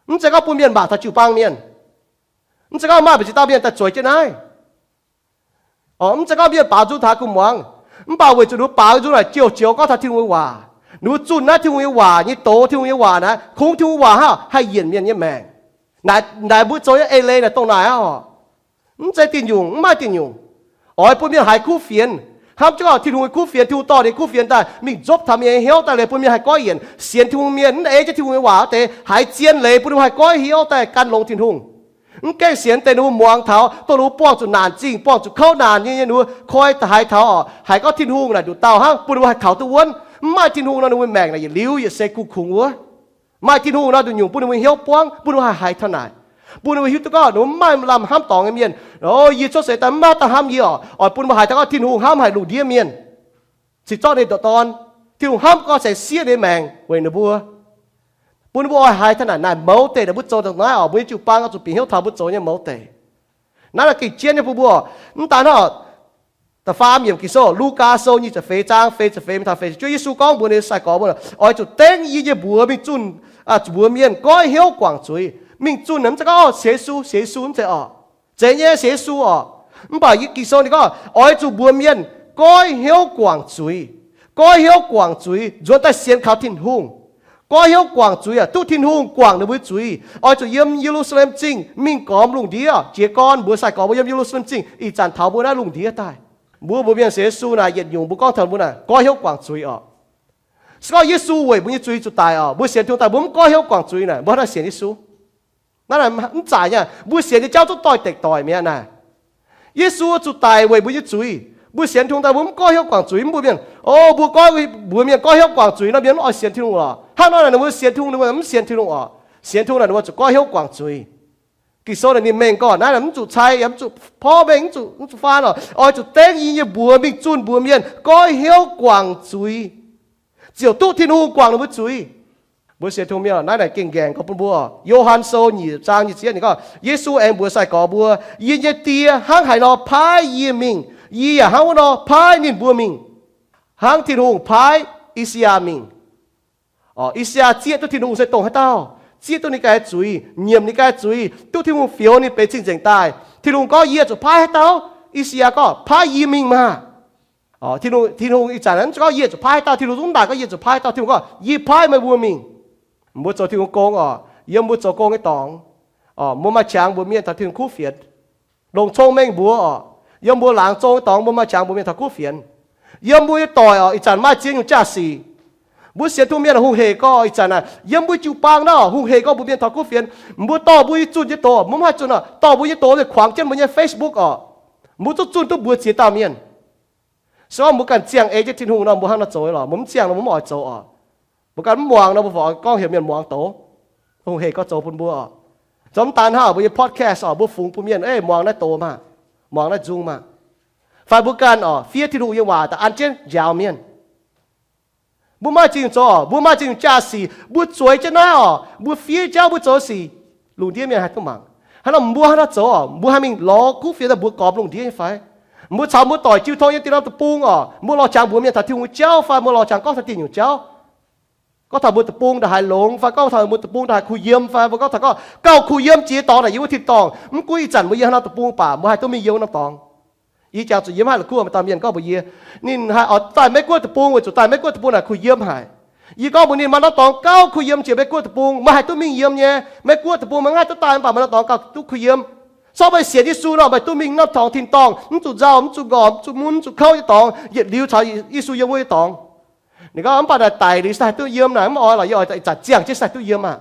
Mv zeiz gorngv bun mienh mangc taux jiu-baang mienh. Mv zeiz gorngv maaih mbu'ziex dauh mienh daaih zueiz jienv naaiv oc, mv zeiz gorngv mienh baaux nzung taux gu'nguaaz, mv baac weic zuqc ninh mbuo baaux nzung naaic joux-joux gorngv taux Tin-Hungh nyei waac. Ninh mbuo zunh naaiv Tin-Hungh nyei waac nyei doz, Tin-Hungh nyei waac naaic, kungx Tin-Hungh waac hnangv haih yienc mienh nyei maengc. Naaic, naaic mbuo zoux nyei eix leiz naaic dongh naaic aqv oc. Mv zeiz diuh nyungc, mv maaih diuh nyungc. Oix bun mienh haiz kuv fienx. Hnamv jienv oc, Tin-Hungh nyei kuv fienx, Tin-Hungh dorh ninh nyei kuv fienx daaih mingh nzopv taux mienh nyei hnyouv daaih, liuz bun mienh haih goiv yienc. Sienx Tin-Hungh mienh mv ei jienv Tin-Hungh nyei waac deix, haiz zien leiz bun ninh mbuo haih goiv hnyouv daaih gan longx Tin-Hungh. Mv gaengh sienx deix ninh mbuo muangx taux, dongh ninh mbuo buangh zuqc naanc zingh, buangh zuqc kouv naanc nyei, ninh mbuo koi haiz taux oc, haiz gorngv Tin-Hungh naaic nduqc dauh hnangv bun ninh mbuo haih kaux duqv wuonv. Mv maaih Tin-Hungh nor, ninh mbuo maengc naaic yietc liuz yietc se kuv kungx wuov. Maaih Tin-Hungh nor, nduqc nyungc bun ninh mbuo hnyouv buangv, bun ninh mbuo haih haiz taux naaic, bun ninh mbuo hiuv duqv gorngv ninh mbuo mv maaih lamh hnamv dorngx nyei mienh. O, yie cuotv seix daaih mv maaih dauh hnamv yie oc. Oix bun mbuo haiz taux gorngv Tin-Hungh hnamv haic lungh ndiev mienh, cingx zorqv ninh ndoqc Dorn. Tin-Hungh hnamv gorngv se siev ninh maengc weic ninh mbuo. Bun ninh mbuo oix haiz taux naaic, naaic mouz deix naaic mbuo zoux dongh naaiv oc, mbuo nyei jiu-baang oix zuqc bieqc hnyouv taux mbuo zoux nyei mouz deic. Naaiv naaic gengh jienv nyei bun mbuo oc. Mv daan hnangv oc, da'faam yiemc Ging-Sou, Lugaa Sou nyic ziepc feix zaang feix ziepc feix mingh taux feix ziepc juov, Yesu gorngv mbuox ninh sai-gorx mbuo, oix zuqc dengv yie nyei mbuox mingh zunh, mbuox mienh goiv hnyouv guangc zuiz. Mingh zunh mv zeiz gorngv sienx Yesu, sienx Yesu mv zeiz oc. Zeiz nyei sienx Yesu oc. Mv baac Ging-Sou ninh gorngv oix zuqc mbuox mienh goiv hnyouv guangc zuiz. Goiv hnyouv guangc zuiz nzuonx daaih sienx kaux Tin-Hungh. Goiv hnyouv guangc zuiz aqv, duqv Tin-Hungh guangc ninh mbuo zuiz. Oix zuqc yiem Ye^lu^saa^lem Zingh mingh gormx lungh ndiev, jiex gorn mbuox sai-gorx mbuo yiem Ye^lu^saa^lem Zingh ih zanc taux mbuo naaiv lungh ndiev daaih. Mbuo mbuox mienh sienx Yesu naaic, yietc nyungc mbuo gorngv taux mbuo naaic goiv hnyouv guangc zuiz oc. Se gorngv Yesu weic mbuo nyei zuiz zuqc daic oc, mbuo sienx Tin-Hungh daaih mbuo mv goiv hnyouv guangc zuiz naaic, mbuo hnangv naaic sienx Yesu. Naaiv mv zaic nyei. Mbuo sienx nyei jauv zungv doix-dekc doic mi'aqv naaic. Yesu zuqc daic weic mbuo nyei zuiz. Mbuo sienx Tin-Hungh daaih mbuo mv goiv hnyouv guangc zuiz, mv mbuo mienh, o, mbuo goiv, mbuo mienh goiv hnyouv guangc zuiz nor, mienh mv oix sienx Tin-Hungh lorqc. Hnangv nor naaic ninh mbuo sienx Tin-Hungh, ninh mbuo mv sienx Tin-Hungh oc. Sienx Tin-Hungh naaic ninh mbuo zuqc goiv hnyouv guangc zuiz. Ging-Sou naaic ninh mengh gorngv naaiv mv zuqc cai, mv zuqc porv mengh, mv zuqc, mv zuqc faan oc. Oix zuqc dengv yie nyei mbuox mingh zunh mbuox mienh goiv hnyouv guangc zuiz, ziouc duqv Tin-Hungh guangc ninh mbuo zuiz. Mbuo sienx Tin-Hungh mienh, naaiv naaic gengh nqaengc gorx bun mbuo. Yo^han Sou nyic zaang nyic ziepc yietv ninh gorngv, Yesu aengx mbuox sai-gorx mbuo, Yie nyei Die hnangv haaix nor paaiv yie mingh, yie yaac hnangv wuov nor paaiv ninh mbuo mingh, hnangv Tin-Hungh paaiv I^saa^yaa mingh. I^saa^yaa zieqv duqv Tin-Hungh se dongh haaix dauh, zieqv duqv ninh ganh zuiz, nyiemc ninh ganh zuiz, duqv Tin-Hungh fioux ninh benx cing-nzengc daaih. Tin-Hungh gorngv, Yie zuqc paaiv haaix dauh? I^saa^yaa gorngv, Paaiv yie mingh maah! Tin-Hungh ih zanc mv gorngv, Yie zuqc paaiv haaix dauh. Tin-Hungh zungv mv daaih gorngv, Yie zuqc paaiv haaix dauh. Tin-Hungh gorngv, Yie paaiv meih mbuo mingh. Mbuo zoux Tin-Hungh gong oc, yiem mbuo zoux gong nyei dorngx, mbuo maaih qangx mbuox mienh taux Tin-Hungh kuv fienx. Longc cong-mengh mbuox oc, yiem mbuo laangz zong nyei dorngx mbuo maaih qangx mbuox mienh taux kuv fienx. Yiem mbuo nyei doic oc, ih zanc maaih ziex nyungc jaa-sic. Mbuo sienx Tin-Hungh mienh hungh hec gorx ih zanc naaic, yiem mbuo jiu-baang naaiv hungh hec gorx mbuox mienh taux kuv fienx. Mbuo dorh mbuo nyei zunh nyei doz, mbuo mv haih zunh oc, dorh mbuo nyei doz mingh kuangx jienv mbuo nyei Facebook oc. Mbuo zungv zunh duqv mbuox ziex dauh mienh. Se gorngv mbuo ganh ziangh ei jienv Tin-Hungh nor, mbuo hnangv nor zoux lorqc. Mbuo mv ziangh nor, mbuo mv oix zoux oc. Mbuo ganh mv muangx nor, mbuo fungc gorngv heuc mienh muangx doz. Hungh hec gorx zoux bun mbuo oc. Zoux mv daan hnangv mbuo nyei podcast oc, mbuo fungx bun mienh, Ei, muangx naaiv doz maah! Muangx naaiv nzung maah! Fai mbuo ganh oc, fiev Tin-Hungh nyei waac daaih an jienv njaaux mienh. Mbuo maaih ziex nyungc zoux oc, mbuo maaih ziex nyungc jaa-sic, mbuo zueiz jienv naaiv oc, mbuo fiev jauv mbuo zoux sic, lungh ndiev mienh haih duqv mangc. Hnangv nor mbuo hnangv nor zoux oc, mbuo haih mingh lorz kuv fienx daaih mbuox gormx lungh ndiev nyei fai? Mbuo caux mbuo doic jiu tong yiem dieh norm deic-bung oc, mbuo lorz qangx mbuox mienh taux Tin-Hungh nyei jauv fai mbuo lorz qangx gorngv taux dieh nyungc jauv? Gorngv taux mbuo deic-bung ndongc haaix longx fai gorngv taux mbuo deic-bung ndongc haaix kuh yiem fai mbuo gorngv taux gorngv gauh kuh yiem jiex dorngx naaic yiem wuov tin-dorngh. Mv gunv ih zanc mbuo yiem haaix norm deic-bung baac mbuo haih duqv mingh yiem wuov norm dorngx. Yie jangx zuqc yiem haaix la'kuqv maaih dauh mienh gorngv mbuox yie, ninh haih oix daaih Meiv Guoqv deic-bung weic zuqc daaih Meiv Guoqv deic-bung naaic kuh yiem haic. Yie gorngv mbuox ninh, maaih norm dorngx gauh kuh yiem jiex Meiv Guoqv deic-bung, meih haih duqv mingh yiem nyei. Meiv Guoqv deic-bung meih mv haih duqv daaih, mv baac maaih norm dorngx gauh duqv kuh yiem. Corc meih sienx Yesu nor, meih duqv mingh norm dorngx tin-dorngh, mv zuqc nzauh, mv zuqc ngorc, mv zuqc mun, mv zuqc kouv nyei dorngx, yietc liuz caux Yesu yiem wuov nyei dorngx. Ninh gorngv, mv baac naaic daic liuz se haih duqv yiem naaic, mv oix lorqc, yie oix ih zanc ziangh jienv se haih duqv yiem aqv.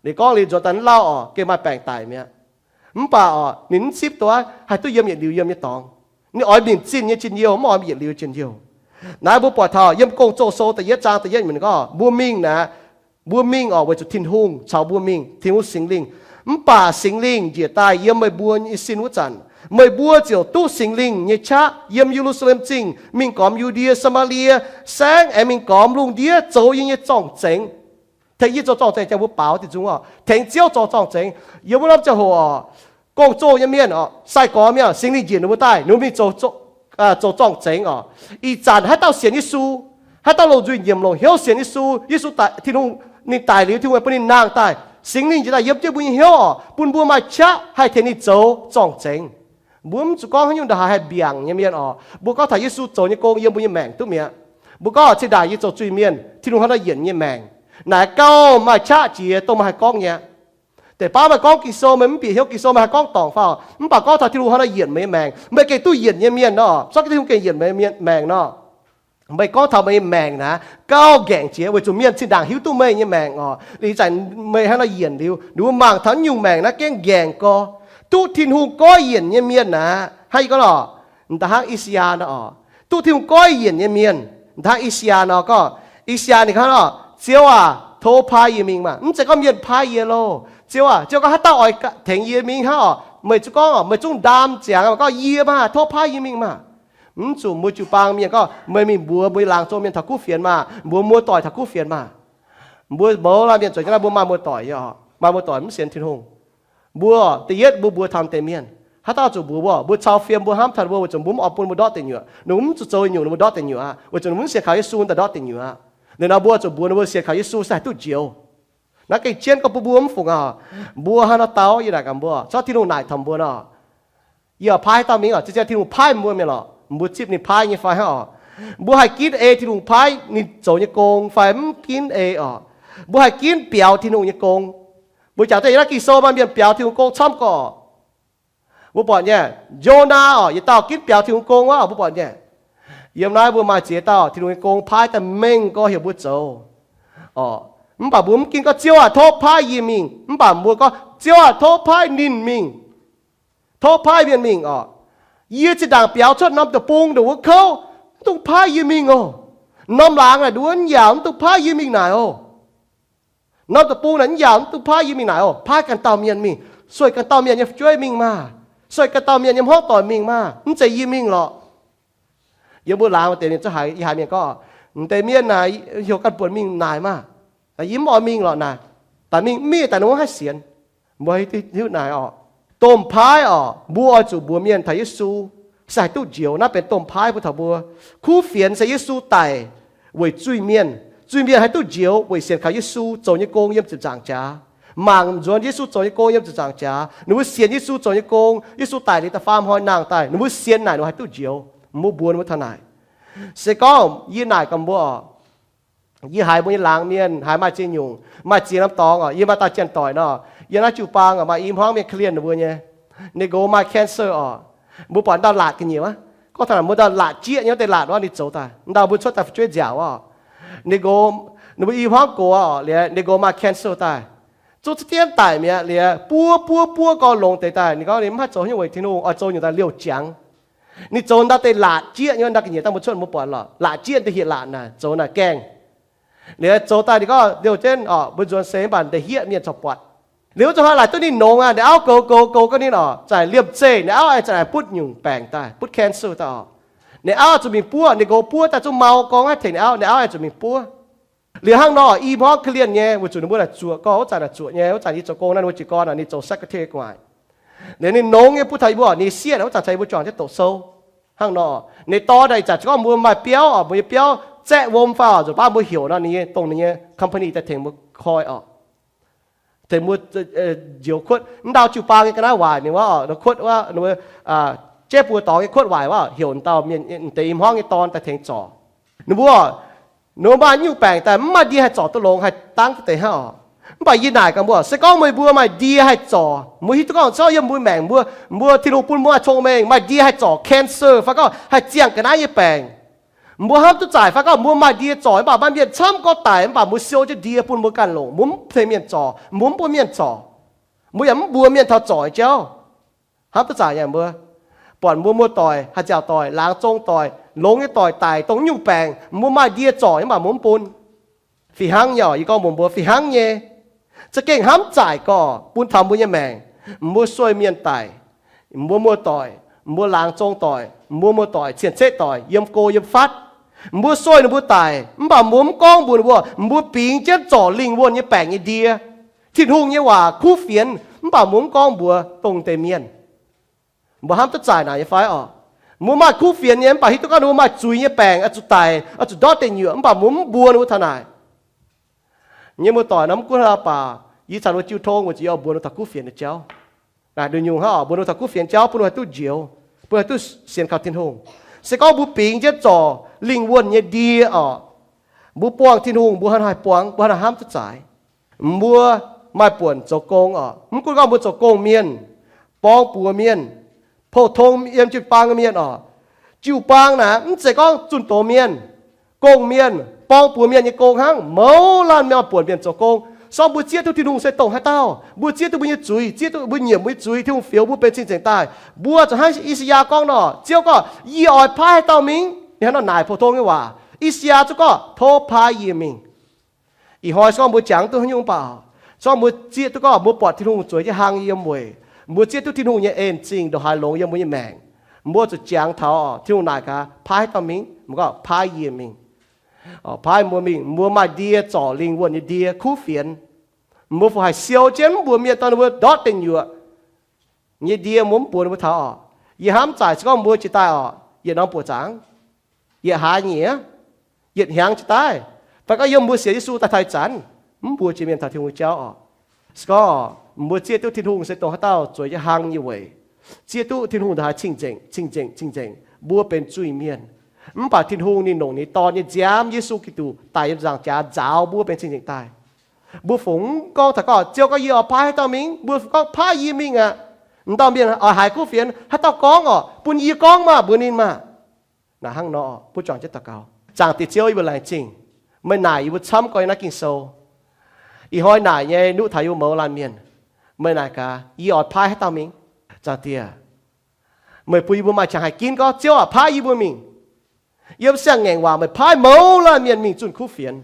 Ninh gorngv liuz nzuonx daaih mv lauh oc, gengh maaih baengc daic mi'aqv. Mv baac oc, ninh mv zipv duqv haih duqv yiem yietc liuz yiem nyei dorngx. Ninh oix minc zinh nyei njien-youh, mv oix yietc liuz njien-youh. Naaiv mbuo buatc taux yiem Gong-Zoh Sou da'yietv zaang da'yietv mienh gorngv, mbuo mingh naaic, mbuo mingh oc, weic zuqc Tin-Hungh caux mbuo mingh, Tin-Hungh Singx Lingh. Mv baac Singx Lingh njiec daaih yiem meih mbuo nyei sin wuov zanc, meih mbuo ziouc duqv Singx Lingh nyei qaqv yiem Ye^lu^saa^lem Zingh mingh gormx Yu^ndie, Saa^maa^lie, saengv aengx mingh gormx lungh ndiev zoux yie nyei zorng-zengx. Tengx yie zoux zorng-zengx, jangx mbuo baaux deix nzung oc. Tengx Ziouv zoux zorng-zengx. Yiem wuov norm ziangh hoc oc, gong-zoh nyei mienh oc, sai-gorx mienh oc, Singx Lingh njiec ninh mbuo daaih, ninh mbuo mingh zoux, zoux zorng-zengx oc. Ih zanc haaix dauh sienx Yesu, haaix dauh longc nzuih nyiemc longc hnyouv sienx Yesu, Yesu daaih, Tin-Hungh, ninh daic liuz Tin-Hungh bun ninh nangh daaih, Singx Lingh njiec daaih yiem jienv mbuo nyei hnyouv oc, bun mbuo maaih qaqv haih tengx ninh zoux zorng-zengx. Mbuo mv zuqc gorngv haaix nyungc ndongc haaix haih mbiaangc nyei mienh oc. Mbuo gorngv taux Yesu zoux nyei gong yiem mbuo nyei maengc duqv mi'aqv. Mbuo gorngv cingx ndaangc yie zoux zuiz-mienh, Tin-Hungh hnangv naaiv yienc nyei maengc. Naaic gauh maaih qaqv jiex dongh meih haih gorngv nyei. Deix baav meih gorngv Ging-Sou, meih mv bieqc hnyouv Ging-Sou, meih haih gorngv dorngc fai oc? Mv baac gorngv taux Tin-Hungh hnangv naaiv yienc meih nyei maengc, meih gengh duqv yienc nyei mienh nor. Zorqv Tin-Hungh gengh yienc meih nyei maengc nor. Meih gorngv taux meih nyei maengc naaic, gauh nqaengc jiex weic zuqc mienh cingx ndaangc hiuv duqv meih nyei maengc oc. Ih zanc meih hnangv naaiv yienc liuz, ninh mbuo mangc taux nyungc maengc naaiv gengh nqaengc gorx. Duqv Tin-Hungh goiv yienc nyei mienh naaic, hnangv yie gorngv lorqc, da'hnangv I^saa^yaa nor oc. Duqv Tin-Hungh goiv yienc nyei mienh, da'hnangv I^saa^yaa nor gorngv, I^saa^yaa ninh gorngv nor, Ziouv aac, tov paaiv yie mingh maah! Mv zeiz gorngv mienh paaiv yie loh. Ziouv aac, Ziouv gorngv haaix dauh oix tengx yie mingh hnangv oc, meih zungv gorngv, meih zungv ndaam ziangx gorngv, Yie maah, tov paaiv yie mingh maah! Mv zuqc mbuo jiu-baang mienh gorngv, Meih mingh mbuox mbuo nyei laangz zong mienh taux kuv fienx maah! Mbuox muoz-doic taux kuv fienx maah! Mbuo mouz laanh mienh zueiz jienv naaiv mbuo maaih muoz-doic nyei oc, maaih muoz-doic mv sienx Tin-Hungh. Mbuo da'yietv mbuo mbuox taux deix mienh, haaix dauh zuqc mbuox mbuo, mbuo cau fiem mbuo hnamv taux mbuo weic zuqc mbuo mv oix bun mbuo ndortv deic nyuoqc. Ninh mbuo mv zuqc zoux nyungc ninh mbuo ndortv deic nyuoqc aqv, weic zuqc ninh mbuo mv sienx kaux Yesu daaih ndortv deic nyuoqc aqv. Liuz nor mbuo zuqc mbuox ninh mbuo sienx kaux Yesu se haih duqv njoux. Naaiv gengh jienv gorngv bun mbuo mv fungc aqv. Mbuo hnangv nor dau yie naaic gaax mbuo, corc Tin-Hungh naaic taux mbuo nor, Yie oix paaiv haaix dauh mingh oc? Ziouc Tin-Hungh paaiv mbuo mienh lorqc, mbuo zipv ninh paaiv nyei fai hnangv oc? Mbuo haih ginv ei Tin-Hungh paaiv ninh zoux nyei gong fai mv ginv ei oc? Mbuo haih ginv biaux Tin-Hungh nyei gong. Mbuo jangx daaih yiem naaiv Ging-Sou maaih mienh biaux Tin-Hungh gong camv gorx. Mbuo buatc nyei, Yonaa oc, yietc dauh ginv biaux Tin-Hungh gong wuov, mbuo buatc nyei. Yiem naaiv mbuo maaih ziex dauh Tin-Hungh nyei gong paaiv daaih mengh gorx heuc mbuo zoux oc. Mv baac mbuo mv ging gorngv, Ziouv aah, tov paaiv yie mingh. Mv baac mbuo gorngv, Ziouv aah, tov paaiv ninh mingh. Tov paaiv mienh mingh oc. Yie zinh ndaangc biaux cuotv norm deic-bung ndongc wuov kouv, mv dungx paaiv yie mingh oc. Norm laangz naaic nduov mv yaauc, mv dungx paaiv yie mingh naaic oc. Norm deic-bung naaic mv yaauc, mv dungx paaiv yie mingh naaic oc. Paaiv ganh dauh mienh mingh, sueih ganh dauh mienh nyei fu'jueiv mingh maah. Sueih ganh dauh mienh nyei hmuangv doic mingh maah. Mv zeiz yie mingh lorqc. Yiem mbuo laangz wuov deix mienh zungv haiz, yie haiz mienh gorngv, M'deix mienh naaic heuc ganh buonc mingh naaic maah. Yie mv oix mingh lorqc naaic. Daaih mingh mv mingh daaih ninh mbuo haih sienx. Mbuo hiuv naaic oc. Domh paaiv oc, mbuo oix zuqc mbuox mienh taux Yesu, se haih duqv njoux. Naaiv benx domh paaiv bun taux mbuo. Kuv fienx se Yesu daic weic zuiz-mienh. Zuiz-mienh haih duqv njoux weic sienx kaux Yesu zoux nyei gong yiem ziepc nzaangc jaax. Mangc nzuonx Yesu zoux nyei gong yiem ziepc nzaangc jaax. Ninh mbuo sienx Yesu zoux nyei gong, Yesu daic liuz da'faam hnoi nangh daaih, ninh mbuo sienx naaic ninh mbuo haih duqv njoux. Mbuo mbuox ninh mbuo taux naaic. Se gorngv yie naaic gaax mbuo oc, yie haiz mbuo nyei laangz mienh haiz maaih ziex nyungc, maaih ziex norm dorngx oc. Yie maaih dauh janx-doic nor, yiem naaiv jiu-baang oc, maaih i hmuangv mienh korv-lienh ninh mbuo nyei. Ninh gox maaih cancer oc. Mbuo buatc ndau laatc ga'nyiec aqv. Gorngv taux naaic mbuo ndau laatc jieqv nyei wuov deix laatc wuov ninh zoux daaih. Ndau mbuo cuotv daaih fu'jueiv nziaauc oc. Ninh gox, ninh mbuo i hmuangv gox oc, liuz ninh gox maaih cancer daaih. Zungv za'dienv daic mi'aqv liuz, buov buov buov gorx longx deix daaih. Ninh gorngv ninh mv haih zoux haaix nyungc weic Tin-Hungh, oix zoux nyungc daaih liouh jangx. Ninh zoux ndau deix laatc jieqv nyei, ndau ga'nyiec dangh mbuo cuotv mbuo buatc lorqc, laatc jieqv deix hieh laatc naaic, zoux naaic gaengh. Liuz zoux daaih ninh gorngv liouh jienv oc, mbuo nzuonx seix mv baac deix hieqv mienh corc buatc. Liuz wuov zanc hnoi laaic duqv ninh nongx aqv, ninh auv goux goux goux ninh oc, za'gengh liemh zeih ninh auv aengx za'gengh butv nyungc baengc daaih, butv cancer daaih oc. Ninh auv zuqc mingh buov, ninh gox buov daaih zungv mau gorngv haih tengx ninh auv, ninh auv aengx zuqc mingh buov. Liuz hnangv nor, i hmuangv korv-lienh nyei, weic zuqc ninh mbuo naaic zuoqc gorngv, wuov zanc naaic zuoqc nyei, wuov zanc yie zoux gong naaiv, ninh mbuo jiez gorn naaic, ninh zoux secretary gu'nguaaic. Liuz ninh nongx nyei bun taux yie mbuo oc, ninh sieqv wuov zanc caux yie mbuo juangc jienv doqc sou. Hnangv nor, ninh dorn naaic ih zanc gorngv mbuo maaih biauv oc, mbuo nyei biauv zaeqv wuom fai oc, nzunc baav mbuo heuc nor, ninh nyei dongh ninh nyei company daaih tengx mbuo koi oc, tengx mbuo njoux kuotv. Ndau jiu-baang nyei ga'naaiv waaic mingh wuov oc, kuotv wuov, jeiv buo dorngx nyei kuotv waaic wuov, heuc dauh mienh deix i hmuangv nyei dorn daaih tengx zorc. Ninh mbuo, ninh mbuo maaih nyungc baengc daaih mv maaih ndie haih zorc duqv longx, haih dangv deix hnangv oc. Mv baac yie naaic gaax mbuo, se gorngv meih mbuo maaih ndie haih zorc, mbuo hiuv duqv gorngv se gorngv yiem mbuo maengc mbuo, mbuo Tin-Hungh bun mbuo maaih cong-mengh, maaih ndie haih zorc cancer fai gorngv haih ziangh ga'naaiv nyei baengc. Mbuo hnamv duqv zaaic fai gorngv mbuo maaih ndie zorc, mv baac maaih mienh camv gorngv daic, mv baac mbuo siou jienv ndie bun mbuo ganh longc, mbuo mv tengx mienh zorc, mbuo mv bun mienh zorc, mbuo yaac mv mbuox mienh taux zorc nyei jauv. Hnamv duqv zaaic nyei mbuo, buatc mbuo muoz-doic, haih nziaauc doic, laangz zong doic, longx nyei doic daic dongh nyungc baengc, mbuo maaih ndie zorc nyei mv baac mbuo mv bun. Fih hnangv nyei oc, yie gorngv mbuox mbuo fih hnangv nyei. Za'gengh hnamv zaaic gorx bun taux mbuo nyei maengc, mbuo sueih mienh daic, mbuo muoz-doic, mbuo laangz zong doic, mbuo muoz-doic cien-ceqv doic yiem go yiem fatv, mbuo sueih ninh mbuo daic mv baac mbuo mv gorngv mbuox ninh mbuo, mbuo bingx jienv zorc lingh wuonh nyei baengc nyei ndie. Tin-Hungh nyei waac kuv fienx mv baac mbuo mv gorngv mbuox dongh deix mienh. Mbuo hnamv duqv zaaic naaic nyei fai oc? Mbuo maaih kuv fienx nyei mv baac hiuv duqv gorngv ninh mbuo maaih zuiz nyei baengc, oix zuqc daic, oix zuqc ndortv deic nyuoqc mv baac mbuo mv mbuox ninh mbuo taux naaic. Nyei muoz-doic nor mv gunv haaix baac, yie caux ninh mbuo jiu tong weic zuqc yie oix mbuox ninh mbuo taux kuv fienx nyei jauv. Naaic nduqc nyungc hnangv oc, mbuox ninh mbuo taux kuv fienx jauv bun ninh mbuo haih duqv njoux, bun ninh haih duqv sienx kaux Tin-Hungh. Se gorngv mbuo bingx jienv zorc lingh wuonh nyei ndie oc, mbuo buangh Tin-Hungh mbuo hnangv haaix buangx, mbuo hnangv hnamv duqv zaaic. Mbuo maaih buonc zoux gong oc, mv gunv gorngv mbuo zoux gong mienh, borng buoz mienh, pou-tong yiem jiu-baang mienh oc. Jiu-baang naaic mv zeiz gorngv zunh doz mienh, gong mienh, borng buoz mienh nyei gong hnangv. Mouz laanh maaih buonc mienh zoux gong. Se gorngv mbuo zieqv duqv Tin-Hungh se dongh haaix dauh, mbuo zieqv duqv mbuo nyei zuiz, zieqv duqv mbuo nyiemc mbuo nyei zuiz, Tin-Hungh fioux mbuo benx cing-nzengc daaih. Mbuo zuqc hnangv I^saa^yaa gorngv nor, Ziouv gorngv, Yie oix paaiv haaix dauh mingh? Ninh hnangv nor naaic pou-tong nyei waac. I^saa^yaa zungv gorngv, Tov paaiv yie mingh. Ih hnoi se gorngv mbuo jangx duqv haaix nyungc mv baac, se gorngv mbuo zieqv duqv gorngv mbuo buatc Tin-Hungh zueiz jienv hlang yiem weic, mbuo zieqv duqv Tin-Hungh nyei en-zingh ndongc haaix longx yiem mbuo nyei maengc, mbuo zuqc jangx taux oc, Tin-Hungh naaic gaax, Paaiv haaix dauh mingh? Mbuo gorngv, Paaiv yie mingh. Paaiv mbuo mingh, mbuo maaih ndie zorc lingh wuonh nyei ndie kuv fienx. Mbuo fu haih siou jienv mv mbuox mienh dorh ninh mbuo ndortv deic nyuoqc nyei ndie, mbuo mv mbuox ninh mbuo taux oc. Yie hnamv zaaic se gorngv mbuo jiex daaih oc, yietc norm buoqc zaangc, yietc hlaax nyieqc, yietc hnyangx jiex daaih, fai gorngv yiem mbuo sienx Yesu daaih taux ih zanc, mv mbuox jiex mienh taux Tin-Hungh nyei jauv oc. Se gorngv mbuo zieqv duqv Tin-Hungh se dongh haaix dauh zueiz jienv hlang nyei weic, zieqv duqv Tin-Hungh ndongc haaix cing-nzengc, cing-nzengc, cing-nzengc, mbuo benx zuiz-mienh. Mv baac Tin-Hungh ninh longc ninh Dorn nyei nziaamv Yesu Giduc daic yiem nzaangc jaax nzaaux mbuo benx cing-nzengc daaih. Mbuo fungc mv gorngv taux gorngv Ziouv gorngv, Yie oix paaiv haaix dauh mingh? Mbuo gorngv, Paaiv yie mingh aqv. M'dauh mienh oix haiz kuv fienx, haaix dauh gorngv oc? Bun yie gorngv maah! Mbuox ninh maah! Naaic hnangv nor, mbuo juangc jienv daux gaux. Zaangc Diex Ziouv, yie mbuo laengz zingh meih naaic yie mbuo camv gorx yiem naaiv Ging-Sou. Ih hnoi naaic nyei nuqv taux yie mbuo mouz laanh mienh, meih naaic gaax, yie oix paaiv haaix dauh mingh? Zaangc Diex, meih bun yie mbuo maaih qangx haiz ginv gorngv Ziouv aac, paaiv yie mbuo mingh. Yiem siang-ngaengc waac meih paaiv mouz laanh mienh mingh zunh kuv fienx.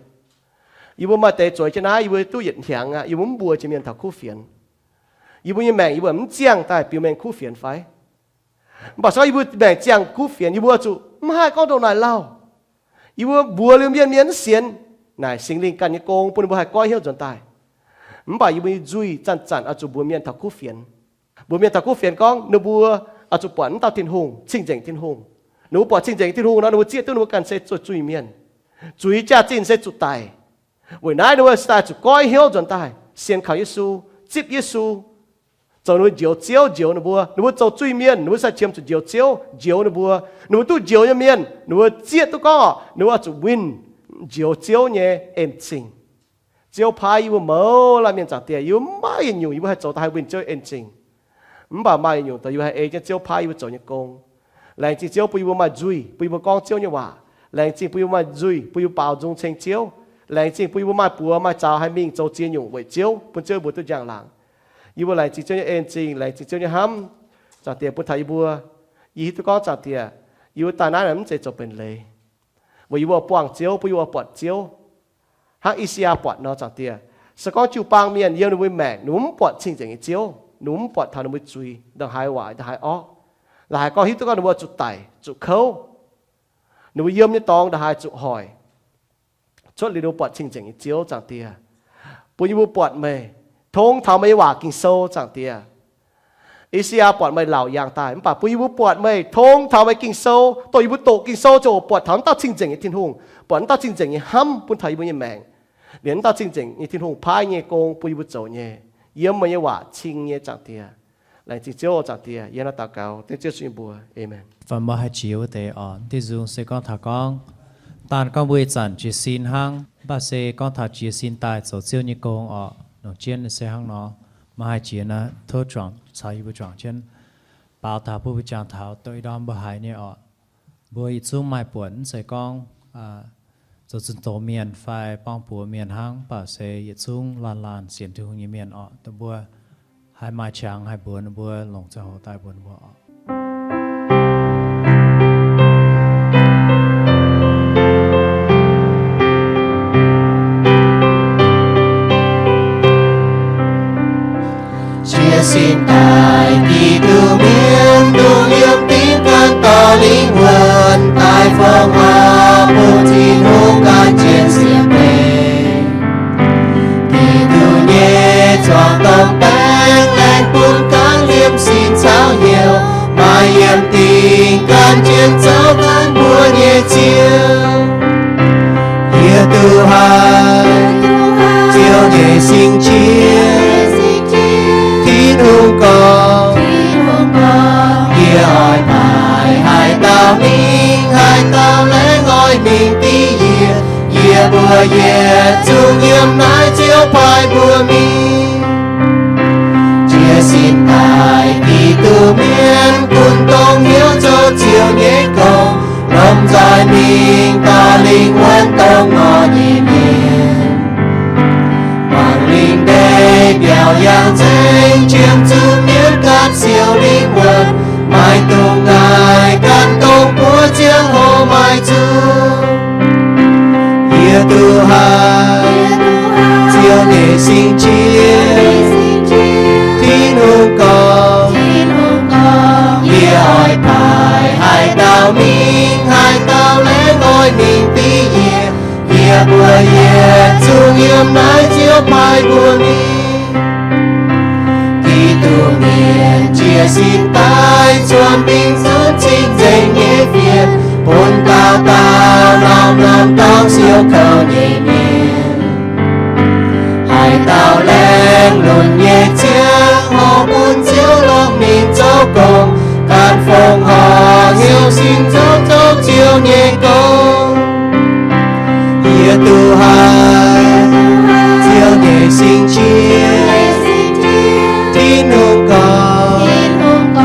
Yie mbuo maaih deix zueiz jienv naaiv, yie mbuo duqv yietc hnyangx aqv, yie mbuo mv mbuox jiex mienh taux kuv fienx. Yie mbuo nyei maengc yie mbuo mv ziangh daaih biux mengh kuv fienx fai? Mv baac se gorngv yie mbuo maengc ziangh kuv fienx, yie mbuo zuqc mv haih gorngv ndongc naaic lauh. Yie mbuo mbuox liuz mienh, mienh mv sienx. Naaic Singx Lingh ganh nyei gong bun ninh mbuo haih goiv hnyouv nzuonx daaih. Mv baac yie mbuo nyei nzuih zanc-zanc oix zuqc mbuox mienh taux kuv fienx. Mbuox mienh taux kuv fienx gorngv ninh mbuo oix zuqc buatc wuov dauh Tin-Hungh, cing-nzengc Tin-Hungh. Ninh mbuo buatc cing-nzengc Tin-Hungh nor, ninh mbuo zieqv duqv ninh mbuo ganh se zuqc zuiz-mienh, zuiz jaax-zinh se zuqc daic. Weic naaiv ninh mbuo se daaih zuqc goiv hnyouv nzuonx daaih sienx kaux Yesu, zipv Yesu, zoux ninh mbuo njoux Ziouv njoux ninh mbuo. Ninh mbuo zoux zuiz-mienh, ninh mbuo sai qiemx zuqc njoux Ziouv njoux ninh mbuo. Ninh mbuo duqv njoux nyei mienh, ninh mbuo zieqv duqv gorngv ninh mbuo oix zuqc winh njoux Ziouv nyei en-zingh. Ziouv paaiv yie mbuo mouz laanh mienh, Zaangc Diex, yie mbuo maiv yietc nyungc yie mbuo haih zoux daaih haih winh Ziouv en-zingh. Mv baac maaih yietc nyungc daaih yie mbuo haih ei jienv Ziouv paaiv yie mbuo zoux nyei gong. Laengz zingh Ziouv bun yie mbuo maaih nzuih, bun yie mbuo gorngv Ziouv nyei waac. Laengz zingh bun yie mbuo maaih nzuih, bun yie mbuo baaux nzung ceng Ziouv. Laengz zingh bun yie mbuo maaih buoz maaih zaux haih mingh zoux ziex nyungc weic Ziouv, bun Ziouv yie mbuo duqv njang-laangc. Yie mbuo laengz zingh Ziouv nyei en-zingh, laengz zingh Ziouv nyei hnamv, Zaangc Diex, bun taux yie mbuo. Yie hiuv duqv gorngv, Zaangc Diex, yie mbuo daaih naaiv mv zeiz zoux benx leiz, weic yie mbuo buangh Ziouv, bun yie mbuo buatc Ziouv hnangv I^saa^yaa buatc nor, Zaangc Diex. Se gorngv jiu-baang mienh yiem ninh mbuo maengc, ninh mbuo mv buatc cing-nzengc nyei Ziouv, ninh mbuo mv buatc taux ninh mbuo zuiz, ndongc haaix waaic, ndongc haaix orqv, la'haaix gorngv hiuv duqv gorngv ninh mbuo zuqc daic, zuqc kouv, ninh mbuo yiem nyei dorngx ndongc haaix zuqc hoic, cuotv liuz ninh mbuo buatc cing-nzengc nyei Ziouv, Zaangc Diex. Bun yie mbuo buatc meih, tong taux meih nyei waac Ging-Sou, Zaangc Diex. I^saa^yaa buatc meih laauc yangh daaih, mv baac bun yie mbuo buatc meih, tong taux meih Ging-Sou, dongh yie mbuo doqc Ging-Sou ziouc buatc taux wuov dauh cing-nzengc nyei Tin-Hungh, buatc wuov dauh cing-nzengc nyei hnamv bun taux yie mbuo nyei maengc. Liuz wuov dauh cing-nzengc nyei Tin-Hungh paaiv nyei gong bun yie mbuo zoux nyei, yiem meih nyei waac cing nyei, Zaangc Diex. Laengz zingh Ziouv, Zaangc Diex. Yie hnangv naaiv daux gaux dengv Ziouv Yesu nyei mbuox. Aamen. Fai mbuo haih jiex wuov deix oc. Diuh nzung se gorngv taux gorngv, daanh gorngv mbuo ih zanc jiez sin hnangv, mv baac se gorngv taux jiez sin daaih zoux Ziouv nyei gong oc. Longc jienv se hnangv nor, maiv haih jiex naaiv, tov juangc caux yie mbuo juangc jienv baaux taux bun mbuo jangx taux dongh ih ndorm mbuo haiz nyei oc. Mbuo yietc zungv maaih buonc, mv zeiz gorngv zoux zunh doz mienh fai borng-buoz mienh hnangv, mv baac se yietc zungv laanh laanh sienx Tin-Hungh nyei mienh oc. Dongh mbuo haih maaih qangx haih mbuox ninh mbuo, longc ziangh hoc daaih mbuox ninh mbuo oc. Jiez sin daaih, Giduc mienh dungx yiem dingc gan dorh lingh wuonh daaih fongc horc bun Tin-Hungh gan jienv siev mengh. Giduc nyei zuangx domh baeng laengz bun gan liemh sin caux hnyouv, maaih yiem dingc gan jienv zouv gan mbuo nyei Ziouv. Yie duqv haiz Ziouv nyei singx qiex, Tin-Hungh gorngv, yie oix paaiv haaix dauh mingh, haaix dauh laengz oix mingh div yie. Yie mbuo yietc zungv yiem naaiv Ziouv paaiv mbuo mingh. Jiez sin daaih, Giduc mienh gunv dongh hnyouv zoux Ziouv nyei gong, lomh nzoih mingh dorh lingh wuonh dongh ngorc nyei mienh. Mangc lingh ndeic mbiaauc yangh nzengc, qiemx zuqc mienv gan siou lingh wuonh, maiv dungx ngaih gan dongh buov ziangh hoc maaih zuqc. Yie duqv haiz Ziouv nyei singx qiex, Tin-Hungh gorngv, yie oix paaiv haaix dauh mingh, haaix dauh laengz oix mingh div yie. Yie mbuo yietc zungv yiem naaiv Ziouv paaiv mbuo mingh. Giduc mienh jiez sin daaih, zuonx mingh zunv cing-nzengc nyei fiev, bun dauh dauh norm-norm dorngx siou kouv nyei mienh. Haaix dauh laengz lunx nyei ziangh hoc bun Ziouv longc ninh zoux gong, gan fongc horc hnyouv sin nzunc zoux Ziouv nyei gong. Yie duqv haiz Ziouv nyei singx qiex, Tin-Hungh gorngv,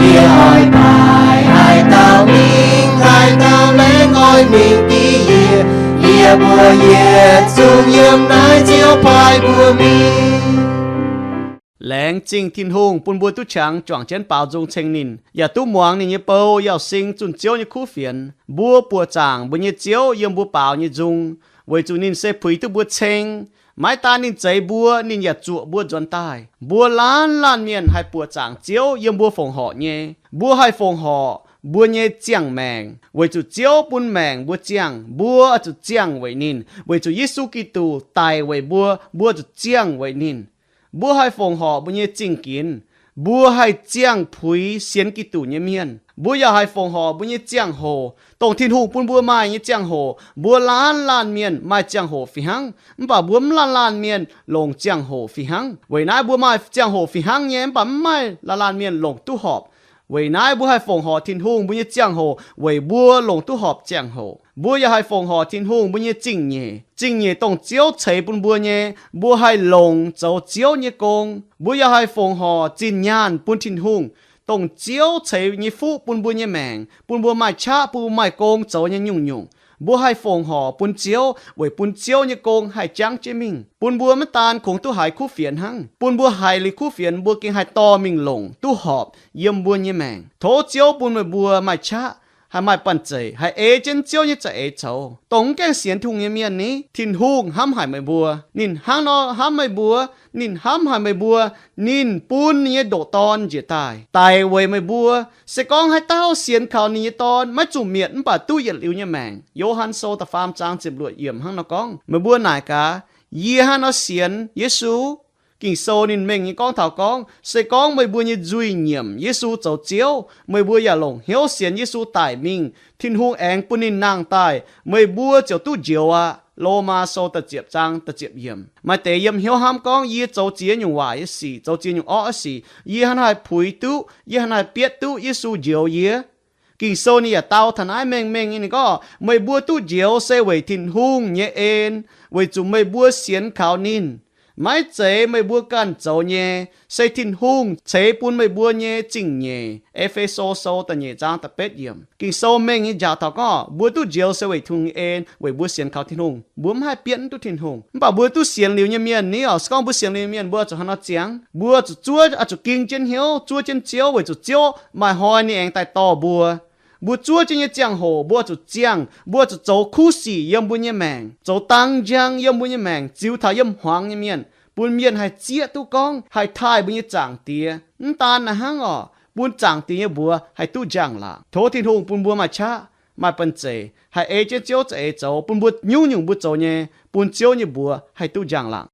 yie oix paaiv haaix dauh mingh, haaix dauh laengz oix mingh div yie. Yie mbuo yietc zungv yiem naaiv Ziouv paaiv mbuo mingh. Laengz zingh Tin-Hungh bun mbuo duqv qangx juangc jienv baaux nzung ceng ninh, yaac duqv muangx ninh nyei bou, yaac sing zunh Ziouv nyei kuv fienx. Mbuo buoqc zaangc mbuo nyei Ziouv yiem mbuo baaux nyei nzung, weic zuqc ninh se puix duqv mbuo ceng. Maiv daan ninh zeix mbuo, ninh yaac zuoqc mbuo nzuonx daaih. Mbuo laanh laanh mienh haih buoqc zaangc Ziouv yiem mbuo fongc horc nyei. Mbuo haih fongc horc mbuo nyei ziangh maengc, weic zuqc Ziouv bun maengc mbuo ziangh, mbuo zuqc ziangh weic ninh. Weic zuqc Yesu Giduc daic weic mbuo, mbuo zuqc ziangh weic ninh. Mbuo haih fongc horc mbuo nyei zingh ginx. Mbuo haih ziangh puix sienx Giduc nyei mienh. Mbuo yaac haih fongc horc mbuo nyei ziangh hoc, dongh Tin-Hungh bun mbuo maaih nyei ziangh hoc. Mbuo laanh laanh mienh maaih ziangh hoc fih hnangv, mv baac mbuo mv laanh laanh mienh longc ziangh hoc fih hnangv. Weic naaiv mbuo maaih ziangh hoc fih hnangv nyei, mv baac mv maaih laanh laanh mienh longc duqv horpc. Weic naaiv mbuo haih fongc horc Tin-Hungh mbuo nyei ziangh hoc weic mbuo longc duqv horpc ziangh hoc. Mbuo yaac haih fongc horc Tin-Hungh mbuo nyei zingh nyeic. Zingh nyeic dongh Ziouv ceix bun mbuo nyei, mbuo haih longc zoux Ziouv nyei gong. Mbuo yaac haih fongc horc zinh nyaanh bun Tin-Hungh, dongh Ziouv ceix nyei fuqv bun mbuo nyei maengc, bun mbuo maaih qaqv, bun mbuo maaih gong zoux nyei nyungc-nyungc. Mbuo haih fongc horc bun Ziouv weic bun Ziouv nyei gong haih jangv jienv mingh, bun mbuo maiv daan kungx duqv haiz kuv fienx hnangv, bun mbuo haiz liuz kuv fienx mbuo gengh haih dorh mingh longc duqv horpc yiem mbuo nyei maengc. Tov Ziouv bun meih mbuo maaih qaqv, haih maaih banh zeic, haih ei jienv Ziouv nyei za'eix zoux. Dongh mv gaengh sienx Tin-Hungh nyei mienh ni, Tin-Hungh hnamv haic meih mbuo. Ninh hnangv nor hnamv meih mbuo. Ninh hnamv haic meih mbuo. Ninh bun ninh nyei ndoqc Dorn njiec daaih daic weic meih mbuo. Se gorngv haaix dauh sienx kaux ninh nyei Dorn maiv zuqc mietc mv baac duqv yietc liuz nyei maengc. Yo^han Sou da'faam zaang ziepc luoqc yiemc hnangv nor gorngv. Meih mbuo naaic gaax, yie hnangv nor sienx Yesu? Ging-Sou ninh mengh nyei gorngv taux gorngv, se gorngv meih mbuo nyei nzuih nyiemc Yesu zoux Ziouv, meih mbuo yaac longc hnyouv sienx Yesu daic mingh, Tin-Hungh aengx bun ninh nangh daaih, meih mbuo ziouc duqv njoux aqv. Lomaa Sou da'ziepc zaang da'ziepc yiemc. Maaih deix yiem hnyouv hnamv gorngv, yie zoux ziex nyungc waaic nyei sic, zoux ziex nyungc orqv nyei sic, yie hnangv haih puix duqv, yie hnangv haih bietv duqv Yesu njoux yie? Ging-Sou ninh yaac dau taux naaiv mengh mengh nyei, ninh gorngv, meih mbuo duqv njoux se weic Tin-Hungh nyei en, weic zuqc meih mbuo sienx kaux ninh. Maiv zeiz meih mbuo ganh zoux nyei, se Tin-Hungh ceix bun meih mbuo nyei zingh nyeic. E^fe^so Sou da'nyeic zaang da'betv yiemc. Ging-Sou mengh nyei njaaux taux gorngv mbuo duqv njoux se weic Tin-Hungh nyei en, weic mbuo sienx kaux Tin-Hungh. Mbuo mv haih bietv duqv Tin-Hungh. Mv baac mbuo duqv sienx liuz nyei mienh ni oc, se gorngv mbuo sienx liuz nyei mienh, mbuo zuqc hnangv nor ziangx, mbuo zuqc zuov, oix zuqc ging jienv hnyouv, zuov jienv Ziouv, weic zuqc Ziouv maaih hnoi ninh aengx daaih dorh mbuo. Mbuo zuov jienv nyei ziangh hoc mbuo zuqc ziangh, mbuo zuqc zoux kuv sic yiem mbuo nyei maengc, zoux dang njang yiem mbuo nyei maengc, ziux taux yiem hmuangx nyei mienh, bun mienh haih zieqv duqv gorngv haih taaih mbuo nyei Zaangc Diex. Mv daan naaiv hnangv oc, bun Zaangc Diex nyei mbuox haih duqv njang-laangc. Tov Tin-Hungh bun mbuo maaih qaqv, maaih banh zeic, haih ei jienv Ziouv za'eix zoux, bun mbuo nyungc-nyungc mbuo zoux nyei, bun Ziouv nyei mbuox haih duqv njang-laangc.